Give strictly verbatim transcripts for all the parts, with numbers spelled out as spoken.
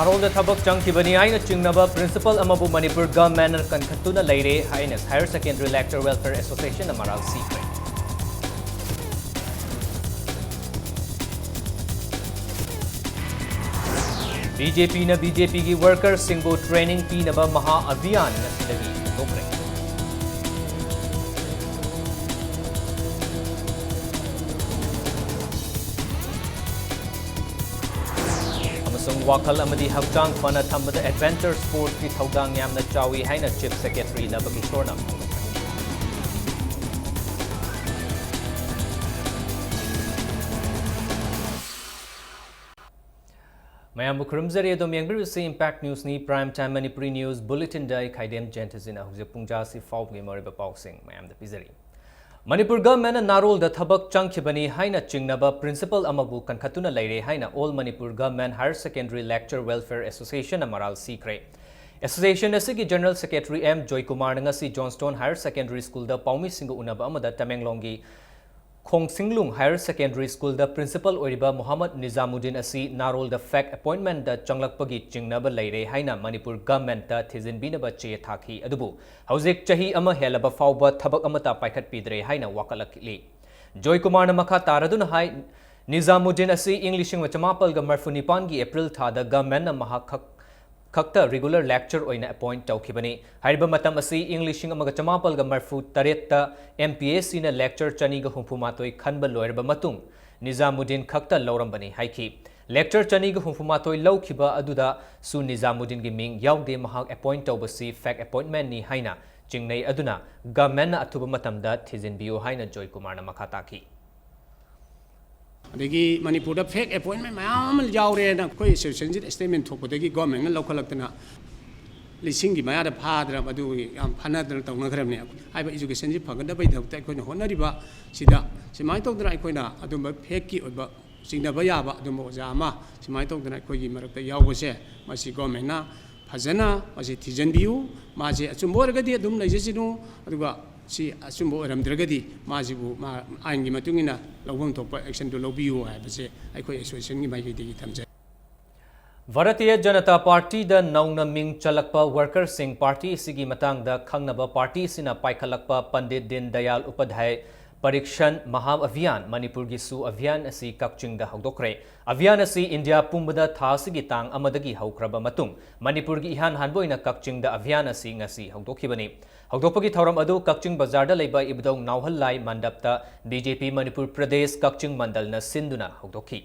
ꯅꯥꯔꯣꯜꯗ ꯊꯕꯛ ꯆꯪꯈꯤꯕꯅꯤ ꯍꯥꯏꯅ ꯆꯤꯡꯅꯕ principal ꯑꯃꯕꯨ ꯃꯅꯤꯄꯨꯔ governmentꯅ ꯀꯟꯈꯠꯇꯨꯅ ꯂꯩꯔꯦ ꯍꯥꯏꯅ Higher Secondary Lecturer Welfare Associationꯅ ꯃꯔꯥꯜ ꯁꯤꯈ꯭ꯔꯦ꯫ BJPꯅ BJPꯒꯤ workerꯁꯤꯡꯕꯨ training ꯄꯤꯅꯕ ꯃꯍꯥ ꯑꯚꯤꯌꯥꯟ ꯉꯁꯤꯗꯒꯤ ꯍꯧꯗꯣꯛꯈ꯭ꯔꯦ꯫ ꯑꯃꯁꯨꯡ ꯋꯥꯈꯜ ꯑꯃꯗꯤ ꯍꯛꯆꯥꯡ ꯐꯅ ꯊꯝꯕꯗ adventure sportsꯀꯤ ꯊꯧꯗꯥꯡ ꯌꯥꯝꯅ ꯆꯥꯎꯏ ꯍꯥꯏꯅ Chief Secretary ꯅꯕꯀꯤꯁꯣꯔꯅ ꯐꯣꯡꯗꯣꯛꯈꯤ꯫ ꯃꯌꯥꯝꯕꯨ ꯈꯨꯔꯨꯝꯖꯔꯤ꯫ ꯑꯗꯣꯝ ꯌꯦꯡꯕꯤꯔꯤꯕꯁꯤ Impact Newsꯅꯤ꯫ Prime Time Manipuri news bulletinꯗ ꯑꯩ ꯈꯥꯏꯗꯦꯝ ꯖꯌꯟꯇꯖꯤꯅ꯫ ꯍꯧꯖꯤꯛ ꯄꯨꯡꯖꯥꯁꯤ ꯐꯥꯎꯕꯒꯤ ꯃꯔꯨꯑꯣꯏꯕ ꯄꯥꯎꯁꯤꯡ ꯃꯌꯥꯝꯗ ꯄꯤꯖꯔꯤ꯫ ꯃꯅꯤꯄꯨꯔ governmentꯅ ꯅꯥꯔꯣꯜꯗ ꯊꯕꯛ ꯆꯪꯈꯤꯕꯅꯤ ꯍꯥꯏꯅ ꯆꯤꯡꯅꯕ principal ꯑꯃꯕꯨ ꯀꯟꯈꯠꯇꯨꯅ ꯂꯩꯔꯦ ꯍꯥꯏꯅ All Manipur Government Higher Secondary Lecturer Welfare Associationꯅ ꯃꯔꯥꯜ ꯁꯤꯈ꯭ꯔꯦ꯫ Association ꯑꯁꯤꯒꯤ General Secretary M ꯖꯣꯏꯀꯨꯃꯥꯔꯅ ꯉꯁꯤ Johnstone Higher Secondary Schoolꯗ ꯄꯥꯎꯃꯤꯁꯤꯡꯒ ꯎꯅꯕ ꯑꯃꯗ ꯇꯃꯦꯡꯂꯣꯡꯒꯤ ꯈꯣꯡꯁꯤꯡꯂꯨꯡ Higher Secondary Schoolꯗ principal ꯑꯣꯏꯔꯤꯕ ꯃꯣꯍꯝꯃꯗ ꯅꯤꯖꯥꯃꯨꯗꯤꯟ ꯑꯁꯤ ꯅꯥꯔꯣꯜꯗ fake appointmentꯇ ꯆꯪꯂꯛꯄꯒꯤ ꯆꯤꯡꯅꯕ ꯂꯩꯔꯦ ꯍꯥꯏꯅ ꯃꯅꯤꯄꯨꯔ governmentꯇ ꯊꯤꯖꯤꯟꯕꯤꯅꯕ ꯆꯦ ꯊꯥꯈꯤ꯫ ꯑꯗꯨꯕꯨ ꯍꯧꯖꯤꯛ ꯆꯍꯤ ꯑꯃ ꯍꯦꯜꯂꯕ ꯐꯥꯎꯕ ꯊꯕꯛ ꯑꯃꯠꯇ ꯄꯥꯏꯈꯠꯄꯤꯗ꯭ꯔꯦ ꯍꯥꯏꯅ ꯋꯥꯀꯠꯂꯛꯂꯤ꯫ ꯖꯣꯏꯀꯨꯃꯥꯔꯅ ꯃꯈꯥ ꯇꯥꯔꯗꯨꯅ ꯍꯥꯏ, ꯅꯤꯖꯥꯃꯨꯗꯤꯟ ꯑꯁꯤ ꯏꯪ ꯂꯤꯁꯤꯡ ꯑꯃ ꯆꯃꯥꯄꯜꯒ ꯃꯔꯐꯨ ꯅꯤꯄꯥꯟꯒꯤ April ꯊꯥꯗ governmentꯅ ꯃꯍꯥꯛ ꯈꯛ ꯈꯛꯇ regular lecturer ꯑꯣꯏꯅ appoint ꯇꯧꯈꯤꯕꯅꯤ꯫ ꯍꯥꯏꯔꯤꯕ ꯃꯇꯝ ꯑꯁꯤ ꯏꯪ ꯂꯤꯁꯤꯡ ꯑꯃꯒ ꯆꯃꯥꯄꯜꯒ ꯃꯔꯐꯨ ꯇꯔꯦꯠꯇ MPSCꯅ lecturer ꯆꯅꯤꯒ ꯍꯨꯝꯐꯨ ꯃꯥꯊꯣꯏ ꯈꯟꯕ ꯂꯣꯏꯔꯕ ꯃꯇꯨꯡ ꯅꯤꯖꯥꯃꯨꯗꯤꯟ ꯈꯛꯇ ꯂꯧꯔꯝꯕꯅꯤ ꯍꯥꯏꯈꯤ꯫ Lecturer ꯆꯅꯤꯒ ꯍꯨꯝꯐꯨ ꯃꯥꯊꯣꯏ ꯂꯧꯈꯤꯕ ꯑꯗꯨꯗꯁꯨ ꯅꯤꯖꯥꯃꯨꯗꯤꯟꯒꯤ ꯃꯤꯡ ꯌꯥꯎꯗꯦ꯫ ꯃꯍꯥꯛ appoint ꯇꯧꯕꯁꯤ fake appointmentꯅꯤ ꯍꯥꯏꯅ ꯆꯤꯡꯅꯩ꯫ ꯑꯗꯨꯅ governmentꯅ ꯑꯊꯨꯕ ꯃꯇꯝꯗ ꯊꯤꯖꯤꯟꯕꯤꯌꯨ ꯍꯥꯏꯅ ꯖꯣꯏꯀꯨꯃꯥꯔꯅ ꯃꯈꯥ ꯇꯥꯈꯤ꯫ ꯑꯗꯒꯤ ꯃꯅꯤꯄꯨꯔꯗ fake appointment ꯃꯌꯥꯝ ꯑꯃ ꯌꯥꯎꯔꯦꯅ ꯑꯩꯈꯣꯏ associationꯁꯤꯗ statement ꯊꯣꯛꯄꯗꯒꯤ governmentꯅ ꯂꯧꯈꯠꯂꯛꯇꯅ ꯂꯤꯁꯤꯡꯒꯤ ꯃꯌꯥꯗ ꯐꯥꯗꯅ ꯃꯗꯨꯒꯤ ꯌꯥꯝ ꯐꯅꯗꯅ ꯇꯧꯅꯈ꯭ꯔꯕꯅꯦ꯫ ꯍꯥꯏꯕ educationꯁꯤ ꯐꯒꯠꯅꯕꯒꯤꯗꯃꯛꯇ ꯑꯩꯈꯣꯏꯅ ꯍꯣꯠꯅꯔꯤꯕ ꯁꯤꯗ ꯁꯨꯃꯥꯏꯅ ꯇꯧꯗꯅ ꯑꯩꯈꯣꯏꯅ ꯑꯗꯨꯝꯕ fakeꯀꯤ ꯑꯣꯏꯕ ꯆꯤꯡꯅꯕ ꯌꯥꯕ ꯑꯗꯨꯝꯕ ꯑꯣꯖꯥ ꯑꯃ ꯁꯨꯃꯥꯏꯅ ꯇꯧꯗꯅ ꯑꯩꯈꯣꯏꯒꯤ ꯃꯔꯛꯇ ꯌꯥꯎꯕꯁꯦ, ꯃꯁꯤ governmentꯅ ꯐꯖꯅ ꯃꯁꯤ ꯊꯤꯖꯤꯟꯕꯤꯌꯨ꯫ ꯃꯥꯁꯦ ꯑꯆꯨꯝꯕ ꯑꯣꯏꯔꯒꯗꯤ ꯑꯗꯨꯝ ꯂꯩꯖꯁꯅꯨ, ꯑꯗꯨꯒ ꯁꯤ ꯑꯆꯨꯝꯕ ꯑꯣꯏꯔꯝꯗ꯭ꯔꯒꯗꯤ ꯃꯥꯁꯤꯕꯨ ꯃꯥ ꯑꯥꯏꯟꯒꯤ ꯃꯇꯨꯡ ꯏꯟꯅ ꯂꯧꯐꯝ ꯊꯣꯛꯄ actionꯗꯨ ꯂꯧꯕꯤꯌꯨ ꯍꯥꯏꯕꯁꯦ ꯑꯩꯈꯣꯏ associationꯒꯤ ꯃꯥꯏꯀꯩꯗꯒꯤ ꯊꯝꯖꯩ꯫ ꯚꯥꯔꯇꯤꯌ ꯖꯅꯇꯥ ꯄꯥꯔꯇꯤꯗ ꯅꯧꯅ ꯃꯤꯡ ꯆꯜꯂꯛꯄ ꯋꯥꯔꯀꯔꯁꯤꯡ ꯄꯥꯔꯇꯤ ꯑꯁꯤꯒꯤ ꯃꯇꯥꯡꯗ ꯈꯪꯅꯕ ꯄꯥꯔꯇꯤ ꯑꯁꯤꯅ ꯄꯥꯏꯈꯠꯂꯛꯄ ꯄꯟꯗꯤꯠ ꯗꯤꯟ ꯗꯌꯥꯜ ꯎꯄꯥꯙ꯭ꯌꯥꯌ ꯄꯔꯤꯛꯁꯟ ꯃꯍꯥ ꯑꯚꯤꯌꯥꯟ, ꯃꯅꯤꯄꯨꯔꯒꯤꯁꯨ ꯑꯚꯤꯌꯥꯟ ꯑꯁꯤ ꯀꯛꯆꯤꯡꯗ ꯍꯧꯗꯣꯛꯈ꯭ꯔꯦ꯫ ꯑꯚꯤꯌꯥꯟ ꯑꯁꯤ ꯏꯟꯗꯤꯌꯥ ꯄꯨꯝꯕꯗ ꯊꯥ ꯑꯁꯤꯒꯤ ꯇꯥꯡ ꯑꯃꯗꯒꯤ ꯍꯧꯈ꯭ꯔꯕ ꯃꯇꯨꯡ ꯃꯅꯤꯄꯨꯔꯒꯤ ꯏꯍꯥꯟ ꯍꯥꯟꯕ ꯑꯣꯏꯅ ꯀꯛꯆꯤꯡꯗ ꯑꯚꯤꯌꯥꯟ ꯑꯁꯤ ꯉꯁꯤ ꯍꯧꯗꯣꯛꯈꯤꯕꯅꯤ꯫ ꯍꯧꯗꯣꯛꯄꯒꯤ ꯊꯧꯔꯝ ꯑꯗꯨ ꯀꯛꯆꯤꯡ ꯕꯖꯥꯔꯗ ꯂꯩꯕ ꯏꯕꯨꯙꯧ ꯅꯥꯎꯍꯜꯂꯥꯏ ꯃꯟꯗꯞꯇ ꯕꯤ ꯖꯦ ꯄꯤ ꯃꯅꯤꯄꯨꯔ ꯄ꯭ꯔꯗꯦꯁ ꯀꯛꯆꯤꯡ ꯃꯟꯗꯜꯅ ꯁꯤꯟꯗꯨꯅ ꯍꯧꯗꯣꯛꯈꯤ꯫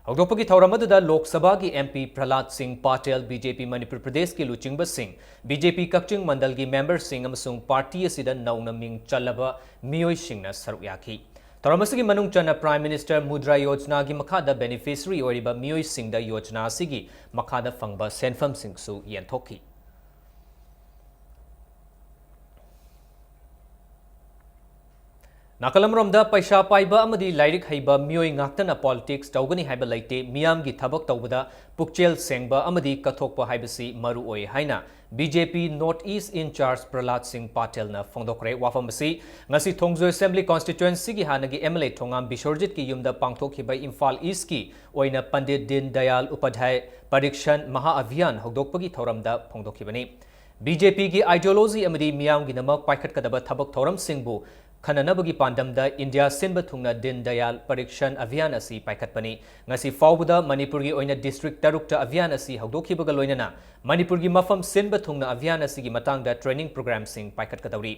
ꯍꯧꯗꯣꯛꯄꯒꯤ ꯊꯧꯔꯝ ꯑꯗꯨꯗ ꯂꯣꯛ ꯁꯚꯥꯒꯤ ꯑꯦꯝ ꯄꯤ ꯄ꯭ꯔꯍꯂꯥꯗ ꯁꯤꯡ ꯄꯥꯇꯦꯜ, ꯕꯤ ꯖꯦ ꯄꯤ ꯃꯅꯤꯄꯨꯔ ꯄ꯭ꯔꯗꯦꯁꯀꯤ ꯂꯨꯆꯤꯡꯕꯁꯤꯡ, ꯕꯤ ꯖꯦ ꯄꯤ ꯀꯛꯆꯤꯡ ꯃꯟꯗꯜꯒꯤ ꯃꯦꯝꯕꯔꯁꯤꯡ ꯑꯃꯁꯨꯡ ꯄꯥꯔꯇꯤ ꯑꯁꯤꯗ ꯅꯧꯅ ꯃꯤꯡ ꯆꯜꯂꯕ ꯃꯤꯑꯣꯏꯁꯤꯡꯅ ꯁꯔꯨꯛ ꯌꯥꯈꯤ꯫ ꯊꯧꯔꯝ ꯑꯁꯤꯒꯤ ꯃꯅꯨꯡ ꯆꯟꯅ ꯄ꯭ꯔꯥꯏꯝ ꯃꯤꯅꯤꯁꯇꯔ ꯃꯨꯗ꯭ꯔꯥ ꯌꯣꯖꯅꯥꯒꯤ ꯃꯈꯥꯗ ꯕꯦꯅꯤꯐꯤꯁꯔꯤ ꯑꯣꯏꯔꯤꯕ ꯃꯤꯑꯣꯏꯁꯤꯡꯗ ꯌꯣꯖꯅꯥ ꯑꯁꯤꯒꯤ ꯃꯈꯥꯗ ꯐꯪꯕ ꯁꯦꯟꯐꯝꯁꯤꯡꯁꯨ ꯌꯦꯟꯊꯣꯛꯈꯤ꯫ ꯅꯥꯀꯜ ꯑꯃꯔꯣꯝꯗ, ꯄꯩꯁꯥ ꯄꯥꯏꯕ ꯑꯃꯗꯤ ꯂꯥꯏꯔꯤꯛ ꯍꯩꯕ ꯃꯤꯑꯣꯏ ꯉꯥꯛꯇꯅ ꯄꯣꯂꯤꯇꯤꯛꯁ ꯇꯧꯒꯅꯤ ꯍꯥꯏꯕ ꯂꯩꯇꯦ꯫ ꯃꯤꯌꯥꯝꯒꯤ ꯊꯕꯛ ꯇꯧꯕꯗ ꯄꯨꯛꯆꯦꯜ ꯁꯦꯡꯕ ꯑꯃꯗꯤ ꯀꯠꯊꯣꯛꯄ ꯍꯥꯏꯕꯁꯤ ꯃꯔꯨ ꯑꯣꯏ ꯍꯥꯏꯅ ꯕꯤ ꯖꯦ ꯄꯤ ꯅꯣꯔꯠ ꯏꯁ ꯏꯟꯆꯥꯔꯖ ꯄ꯭ꯔꯍꯂꯥꯗ ꯁꯤꯡ ꯄꯥꯇꯦꯜꯅ ꯐꯣꯡꯗꯣꯛꯈ꯭ꯔꯦ꯫ ꯋꯥꯐꯝ ꯑꯁꯤ ꯉꯁꯤ ꯊꯣꯡꯖꯣꯏ ꯑꯦꯁꯦꯝꯕ꯭ꯂꯤ ꯀꯣꯟꯁꯇꯤꯇ꯭ꯋꯦꯟꯁꯤꯒꯤ ꯍꯥꯟꯅꯒꯤ ꯑꯦꯝ ꯑꯦꯜ ꯑꯦ ꯊꯣꯉꯥꯝ ꯕꯤꯁꯣꯔꯖꯤꯠꯀꯤ ꯌꯨꯝꯗ ꯄꯥꯡꯊꯣꯛꯈꯤꯕ ꯏꯝꯐꯥꯜ ꯏꯁꯀꯤ ꯑꯣꯏꯅ ꯄꯟꯗꯤꯠ ꯗꯤꯟ ꯗꯌꯥꯜ ꯎꯄꯥꯙ꯭ꯌꯥꯌ ꯄꯔꯤꯛꯁꯟ ꯃꯍꯥ ꯑꯚꯤꯌꯥꯟ ꯍꯧꯗꯣꯛꯄꯒꯤ ꯊꯧꯔꯝꯗ ꯐꯣꯡꯗꯣꯛꯈꯤꯕꯅꯤ꯫ ꯕꯤ ꯖꯦ ꯄꯤꯒꯤ ideology ꯑꯃꯗꯤ ꯃꯤꯌꯥꯝꯒꯤꯗꯃꯛ ꯄꯥꯏꯈꯠꯀꯗꯕ ꯊꯕꯛ ꯊꯧꯔꯝꯁꯤꯡꯕꯨ ꯈꯟꯅꯅꯕꯒꯤ ꯄꯥꯟꯗꯝꯗ ꯏꯟꯗꯤꯌꯥ ꯁꯤꯟꯕ ꯊꯨꯡꯅ ꯗꯤꯟ ꯗꯌꯥꯜ ꯄꯔꯤꯛꯁꯟ ꯑꯚꯤꯌꯥꯟ ꯑꯁꯤ ꯄꯥꯏꯈꯠꯄꯅꯤ꯫ ꯉꯁꯤ ꯐꯥꯎꯕꯗ ꯃꯅꯤꯄꯨꯔꯒꯤ ꯑꯣꯏꯅ ꯗꯤꯁꯇ꯭ꯔꯤꯛ ꯇꯔꯨꯛꯇ ꯑꯚꯤꯌꯥꯟ ꯑꯁꯤ ꯍꯧꯗꯣꯛꯈꯤꯕꯒ ꯂꯣꯏꯅꯅ ꯃꯅꯤꯄꯨꯔꯒꯤ ꯃꯐꯝ ꯁꯤꯟꯕ ꯊꯨꯡꯅ ꯑꯚꯤꯌꯥꯟ ꯑꯁꯤꯒꯤ ꯃꯇꯥꯡꯗ training programꯁꯤꯡ ꯄꯥꯏꯈꯠꯀꯗꯧꯔꯤ꯫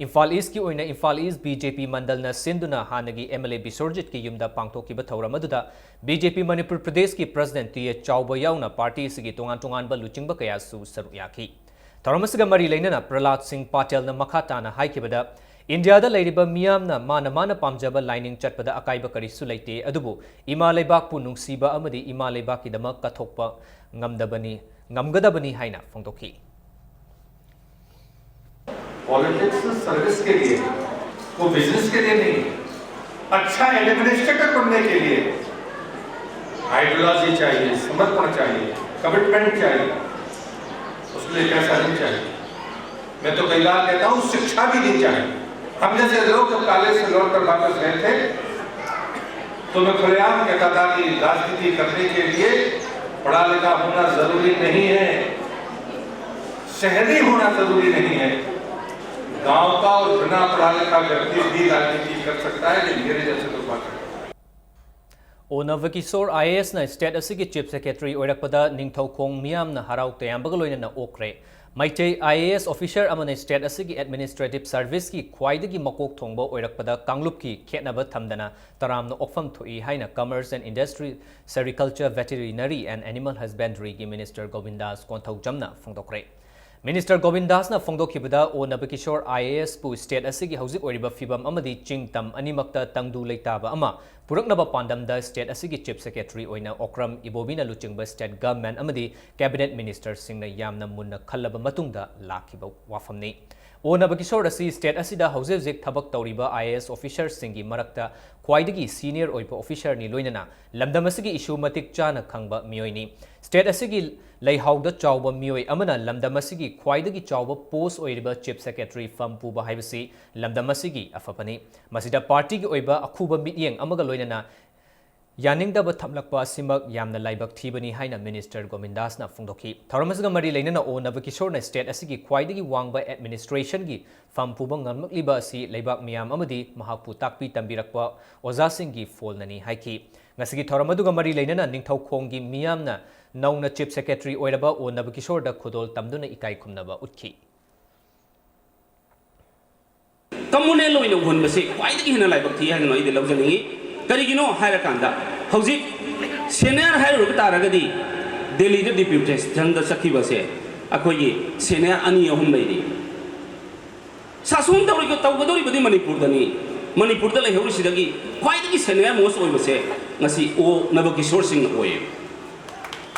ꯏꯝꯐꯥꯜ ꯏꯁꯀꯤ ꯑꯣꯏꯅ ꯏꯝꯐꯥꯜ ꯏꯁ ꯕꯤ ꯖꯦ ꯄꯤ ꯃꯟꯗꯜꯅ ꯁꯤꯟꯗꯨꯅ ꯍꯥꯟꯅꯒꯤ ꯑꯦꯝ ꯑꯦꯜ ꯑꯦ ꯕꯤꯁꯣꯔꯖꯤꯠꯀꯤ ꯌꯨꯝꯗ ꯄꯥꯡꯊꯣꯛꯈꯤꯕ ꯊꯧꯔꯝ ꯑꯗꯨꯗ ꯕꯤ ꯖꯦ ꯄꯤ ꯃꯅꯤꯄꯨꯔ ꯄ꯭ꯔꯗꯦꯁꯀꯤ ꯄ꯭ꯔꯁꯤꯗꯦꯟꯠ ꯇꯤ ꯑꯦ ꯆꯥꯎꯕ ꯌꯥꯎꯅ ꯄꯥꯔꯇꯤ ꯑꯁꯤꯒꯤ ꯇꯣꯉꯥꯟ ꯇꯣꯉꯥꯟꯕ ꯂꯨꯆꯤꯡꯕ ꯀꯌꯥꯁꯨ ꯁꯔꯨꯛ ꯌꯥꯈꯤ꯫ ꯊꯧꯔꯝ ꯑꯁꯤꯒ ꯃꯔꯤ ꯂꯩꯅꯅ ꯄ꯭ꯔꯍꯂꯥꯗ ꯁꯤꯡ ꯄꯥꯇꯦꯜꯅ ꯃꯈꯥ ꯇꯥꯅ ꯍꯥꯏꯈꯤꯕꯗ, ꯏꯟꯗꯤꯌꯥꯗ ꯂꯩꯔꯤꯕ ꯃꯤꯌꯥꯝꯅ ꯃꯥꯅ ꯃꯥꯅ ꯄꯥꯝꯖꯕ ꯂꯥꯏꯅꯤꯡ ꯆꯠꯄꯗ ꯑꯀꯥꯏꯕ ꯀꯔꯤꯁꯨ ꯂꯩꯇꯦ, ꯑꯗꯨꯕꯨ ꯏꯃꯥ ꯂꯩꯕꯥꯛꯄꯨ ꯅꯨꯡꯁꯤꯕ ꯑꯃꯗꯤ ꯏꯃꯥ ꯂꯩꯕꯥꯛꯀꯤꯗꯃꯛ ꯀꯠꯊꯣꯛꯄ ꯉꯝꯗꯕꯅꯤ, ꯉꯝꯒꯗꯕꯅꯤ ꯍꯥꯏꯅ ꯐꯣꯡꯗꯣꯛꯈꯤ꯫ पॉलिटिक्स सर्विस के लिए, वो बिजनेस के लिए नहीं। अच्छा एडमिनिस्ट्रेटर बनने के लिए आइडियोलॉजी चाहिए, समर्पण चाहिए, कमिटमेंट चाहिए, उसके लिए पैसा नहीं चाहिए। मैं तो कई बार कहता हूँ, शिक्षा भी नहीं चाहिए। हम जैसे लोग जब कॉलेज से लौट कर वापस गए थे, तो मैं खुलेआम कहता था कि राजनीति करने के लिए पढ़ा लिखा होना जरूरी नहीं है, शहरी होना जरूरी नहीं है। गांव का और बिना पढ़ा लिखा व्यक्ति भी राजनीति कर सकता है, लेकिन मेरे जैसे दुर्भाग्य। ꯑꯣ ꯅꯕꯀꯤꯁꯣꯔ ꯑꯥꯏ ꯑꯦ ꯑꯦꯁꯅ ꯁ꯭ꯇꯦꯠ ꯑꯁꯤꯒꯤ ꯆꯤꯐ ꯁꯦꯀ꯭ꯔꯦꯇꯔꯤ ꯑꯣꯏꯔꯛꯄꯗ ꯅꯤꯡꯊꯧꯈꯣꯡ ꯃꯤꯌꯥꯝꯅ ꯍꯔꯥꯎ ꯇꯌꯥꯝꯕꯒ ꯂꯣꯏꯅꯅ ꯑꯣꯛꯈ꯭ꯔꯦ꯫ Meitei I A S officer ꯑꯃꯅ ꯁ꯭ꯇꯦꯠ ꯑꯁꯤꯒꯤ ꯑꯦꯗꯃꯤꯅꯤꯁꯇ꯭ꯔꯦꯇꯤꯚ ꯁꯔꯚꯤꯁꯀꯤ ꯈ꯭ꯋꯥꯏꯗꯒꯤ ꯃꯀꯣꯛ ꯊꯣꯡꯕ ꯑꯣꯏꯔꯛꯄꯗ ꯀꯥꯡꯂꯨꯞꯀꯤ ꯈꯦꯠꯅꯕ ꯊꯝꯗꯅ ꯇꯔꯥꯝꯅ ꯑꯣꯛꯐꯝ ꯊꯣꯛꯏ ꯍꯥꯏꯅ Commerce and Industry, Sericulture, Veterinary and Animal Husbandryꯒꯤ ꯃꯤꯅꯤꯁꯇꯔ ꯒꯣꯕꯤꯟꯗꯥꯁ ꯀꯣꯟꯊꯧꯖꯝꯅ ꯐꯣꯡꯗꯣꯛꯈ꯭ꯔꯦ꯫ ꯃꯤꯅꯤꯁꯇꯔ ꯒꯣꯕꯤꯟꯗꯥꯁꯅ ꯐꯣꯡꯗꯣꯛꯈꯤꯕꯗ, O Nabakishore I A ꯑꯦꯁꯄꯨ state ꯑꯁꯤꯒꯤ ꯍꯧꯖꯤꯛ ꯑꯣꯏꯔꯤꯕ ꯐꯤꯕꯝ ꯑꯃꯗꯤ ꯆꯤꯡ ꯇꯝ ꯑꯅꯤꯃꯛꯇ ꯇꯪꯗꯨ ꯂꯩꯇꯥꯕ ꯑꯃ ꯄꯨꯔꯛꯅꯕ ꯄꯥꯟꯗꯝꯗ ꯁ꯭ꯇꯦꯠ ꯑꯁꯤꯒꯤ ꯆꯤꯐ ꯁꯦꯀ꯭ꯔꯦꯇꯔꯤ ꯑꯣꯏꯅ ꯑꯣꯀ꯭ꯔꯝ ꯏꯕꯣꯕꯤꯅ ꯂꯨꯆꯤꯡꯕ ꯁ꯭ꯇꯦꯠ ꯒꯚꯔꯟꯃꯦꯟꯠ ꯑꯃꯗꯤ ꯀꯦꯕꯤꯅꯦꯠ ꯃꯤꯅꯤꯁꯇꯔꯁꯤꯡꯅ ꯌꯥꯝꯅ ꯃꯨꯟꯅ ꯈꯜꯂꯕ ꯃꯇꯨꯡꯗ ꯂꯥꯛꯈꯤꯕ ꯋꯥꯐꯝꯅꯤ꯫ ꯑꯣ ꯅꯕꯀꯤꯁꯣꯔ ꯑꯁꯤ ꯁ꯭ꯇꯦꯠ ꯑꯁꯤꯗ ꯍꯧꯖꯤꯛ ꯍꯧꯖꯤꯛ ꯊꯕꯛ ꯇꯧꯔꯤꯕ ꯑꯥꯏ ꯑꯦ ꯑꯦꯁ ꯑꯣꯐꯤꯁꯔꯁꯤꯡꯒꯤ ꯃꯔꯛꯇ ꯈ꯭ꯋꯥꯏꯗꯒꯤ ꯁꯤꯅꯤꯌꯔ ꯑꯣꯏꯕ ꯑꯣꯐꯤꯁꯔꯅꯤ, ꯂꯣꯏꯅꯅ ꯂꯝꯗꯝ ꯑꯁꯤꯒꯤ ꯏꯁꯨ ꯃꯇꯤꯛ ꯆꯥꯅ ꯈꯪꯕ ꯃꯤꯑꯣꯏꯅꯤ꯫ ꯁ꯭ꯇꯦꯠ ꯑꯁꯤꯒꯤ ꯂꯩꯍꯥꯎꯗ ꯆꯥꯎꯕ ꯃꯤꯑꯣꯏ ꯑꯃꯅ ꯂꯝꯗꯝ ꯑꯁꯤꯒꯤ ꯈ꯭ꯋꯥꯏꯗꯒꯤ ꯆꯥꯎꯕ ꯄꯣꯁ ꯑꯣꯏꯔꯤꯕ ꯆꯤꯐ ꯁꯦꯀ꯭ꯔꯦꯇꯔꯤ ꯐꯝ ꯄꯨꯕ ꯍꯥꯏꯕꯁꯤ ꯂꯝꯗꯝ ꯑꯁꯤꯒꯤ ꯑꯐꯕꯅꯤ꯫ ꯃꯁꯤꯗ ꯄꯥꯔꯇꯤꯒꯤ ꯑꯣꯏꯕ ꯑꯈꯨꯕ ꯃꯤꯠꯌꯦꯡ ꯑꯃꯒ ꯂꯣꯏꯅꯅ ꯌꯥꯅꯤꯡꯗꯕ ꯊꯝꯂꯛꯄ ꯑꯁꯤꯃꯛ ꯌꯥꯝꯅ ꯂꯥꯏꯕꯛ ꯊꯤꯕꯅꯤ ꯍꯥꯏꯅ ꯃꯤꯅꯤꯁꯇꯔ ꯒꯣꯕꯤꯟꯗꯥꯁꯅ ꯐꯣꯡꯗꯣꯛꯈꯤ꯫ ꯊꯧꯔꯝ ꯑꯁꯤꯒ ꯃꯔꯤ ꯂꯩꯅꯅ ꯑꯣ ꯅꯕꯀꯤꯁꯣꯔꯅ ꯁ꯭ꯇꯦꯠ ꯑꯁꯤꯒꯤ ꯈ꯭ꯋꯥꯏꯗꯒꯤ ꯋꯥꯡꯕ ꯑꯦꯗꯃꯤꯅꯤꯁꯇ꯭ꯔꯦꯁꯟꯒꯤ ꯐꯝ ꯄꯨꯕ ꯉꯝꯂꯛꯂꯤꯕ ꯑꯁꯤ ꯂꯩꯕꯥꯛ ꯃꯤꯌꯥꯝ ꯑꯃꯗꯤ ꯃꯍꯥꯛꯄꯨ ꯇꯥꯛꯄꯤ ꯇꯝꯕꯤꯔꯛꯄ ꯑꯣꯖꯥꯁꯤꯡꯒꯤ ꯐꯣꯜꯅꯅꯤ ꯍꯥꯏꯈꯤ꯫ ꯉꯁꯤꯒꯤ ꯊꯧꯔꯝ ꯑꯗꯨꯒ ꯃꯔꯤ ꯂꯩꯅꯅ ꯅꯤꯡꯊꯧꯈꯣꯡꯒꯤ ꯃꯤꯌꯥꯝꯅ ꯅꯧꯅ ꯆꯤꯐ ꯁꯦꯀ꯭ꯔꯦꯇꯔꯤ ꯑꯣꯏꯔꯕ ꯑꯣ ꯅꯕꯀꯤꯁꯣꯔꯗ ꯈꯨꯗꯣꯜ ꯇꯝꯗꯨꯅ ꯏꯀꯥꯏ ꯈꯨꯝꯅꯕ ꯎꯠꯈꯤ꯫ ꯀꯝꯃꯨꯅꯦꯜ ꯑꯣꯏꯅ ꯎꯍꯟꯕꯁꯦ ꯈ꯭ꯋꯥꯏꯗꯒꯤ ꯍꯦꯟꯅ ꯂꯥꯏꯕꯛ ꯊꯤ ꯍꯥꯏꯅ ꯑꯩꯗꯤ ꯂꯧꯖꯅꯤꯡꯉꯤ꯫ ꯀꯔꯤꯒꯤꯅꯣ ꯍꯥꯏꯔꯀꯥꯟꯗ, ꯍꯧꯖꯤꯛ ꯁꯦꯅꯤꯌꯔ ꯍꯥꯏꯔꯨꯕ ꯇꯥꯔꯒꯗꯤ, ꯗꯦꯜꯂꯤꯗ ꯗꯤꯄ꯭ꯌꯨꯇꯦꯁꯟꯗ ꯆꯠꯈꯤꯕꯁꯦ ꯑꯩꯈꯣꯏꯒꯤ ꯁꯦꯅꯤꯌꯔ ꯑꯅꯤ ꯑꯍꯨꯝ ꯂꯩꯔꯤ꯫ ꯁꯥꯁꯣꯟ ꯇꯧꯔꯤꯕ, ꯇꯧꯒꯗꯧꯔꯤꯕꯗꯤ ꯃꯅꯤꯄꯨꯔꯗꯅꯤ꯫ ꯃꯅꯤꯄꯨꯔꯗ ꯂꯩꯍꯧꯔꯤꯁꯤꯗꯒꯤ ꯈ꯭ꯋꯥꯏꯗꯒꯤ ꯁꯦꯅꯤꯌꯔ ꯃꯣꯁ ꯑꯣꯏꯕꯁꯦ ꯉꯁꯤ ꯑꯣ ꯅꯕꯀꯤꯁꯣꯔ ꯁꯤꯡꯅ ꯑꯣꯏꯌꯦ꯫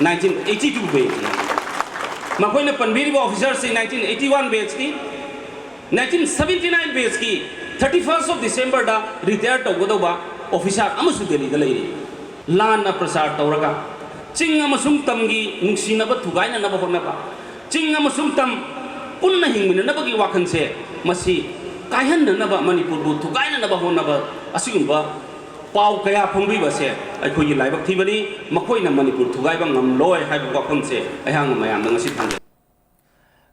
ꯅꯥꯏꯟꯇꯤꯟ ꯑꯩꯠꯇꯤ ꯇꯨ ꯕꯦꯆꯅꯤ꯫ ꯃꯈꯣꯏꯅ ꯄꯟꯕꯤꯔꯤꯕ ꯑꯣꯐꯤꯁꯔꯁꯤ ꯅꯥꯏꯟꯇꯤꯟ ꯑꯩꯠꯇꯤ ꯋꯥꯟ ꯕꯦꯆꯀꯤ, ꯅꯥꯏꯟꯇꯤꯟ ꯁꯕꯦꯟꯇꯤ ꯅꯥꯏꯟ ꯕꯦꯆꯀꯤ ꯊꯥꯔꯇꯤ ꯐꯥꯔꯁ ꯑꯣꯐ ꯗꯤꯁꯦꯝꯕꯔꯗ ꯔꯤꯇꯥꯌꯔ ꯇꯧꯒꯗꯧꯕ ꯑꯣꯐꯤꯁꯥꯔ ꯑꯃꯁꯨ ꯗꯦꯜꯂꯤꯗ ꯂꯩꯔꯤ꯫ ꯂꯥꯟꯅ ꯄ꯭ꯔꯆꯥꯔ ꯇꯧꯔꯒ ꯆꯤꯡ ꯑꯃꯁꯨꯡ ꯇꯝꯒꯤ ꯅꯨꯡꯁꯤꯅꯕ ꯊꯨꯒꯥꯏꯅꯅꯕ ꯍꯣꯠꯅꯕ, ꯆꯤꯡ ꯑꯃꯁꯨꯡ ꯇꯝ ꯄꯨꯟꯅ ꯍꯤꯡꯃꯤꯟꯅꯅꯕꯒꯤ ꯋꯥꯈꯜꯁꯦ, ꯃꯁꯤ ꯀꯥꯏꯍꯟꯅꯅꯕ, ꯃꯅꯤꯄꯨꯔꯕꯨ ꯊꯨꯒꯥꯏꯅꯅꯕ ꯍꯣꯠꯅꯕ ꯑꯁꯤꯒꯨꯝꯕ ꯄꯥꯎ ꯀꯌꯥ ꯐꯣꯡꯕꯤꯕꯁꯦ ꯑꯩꯈꯣꯏꯒꯤ ꯂꯥꯏꯕꯛ ꯊꯤꯕꯅꯤ꯫ ꯃꯈꯣꯏꯅ ꯃꯅꯤꯄꯨꯔ ꯊꯨꯒꯥꯏꯕ ꯉꯝꯂꯣꯏ ꯍꯥꯏꯕ ꯋꯥꯐꯝꯁꯦ ꯑꯩꯍꯥꯛꯅ ꯃꯌꯥꯝꯗ ꯉꯁꯤ ꯊꯝꯖꯒꯦ꯫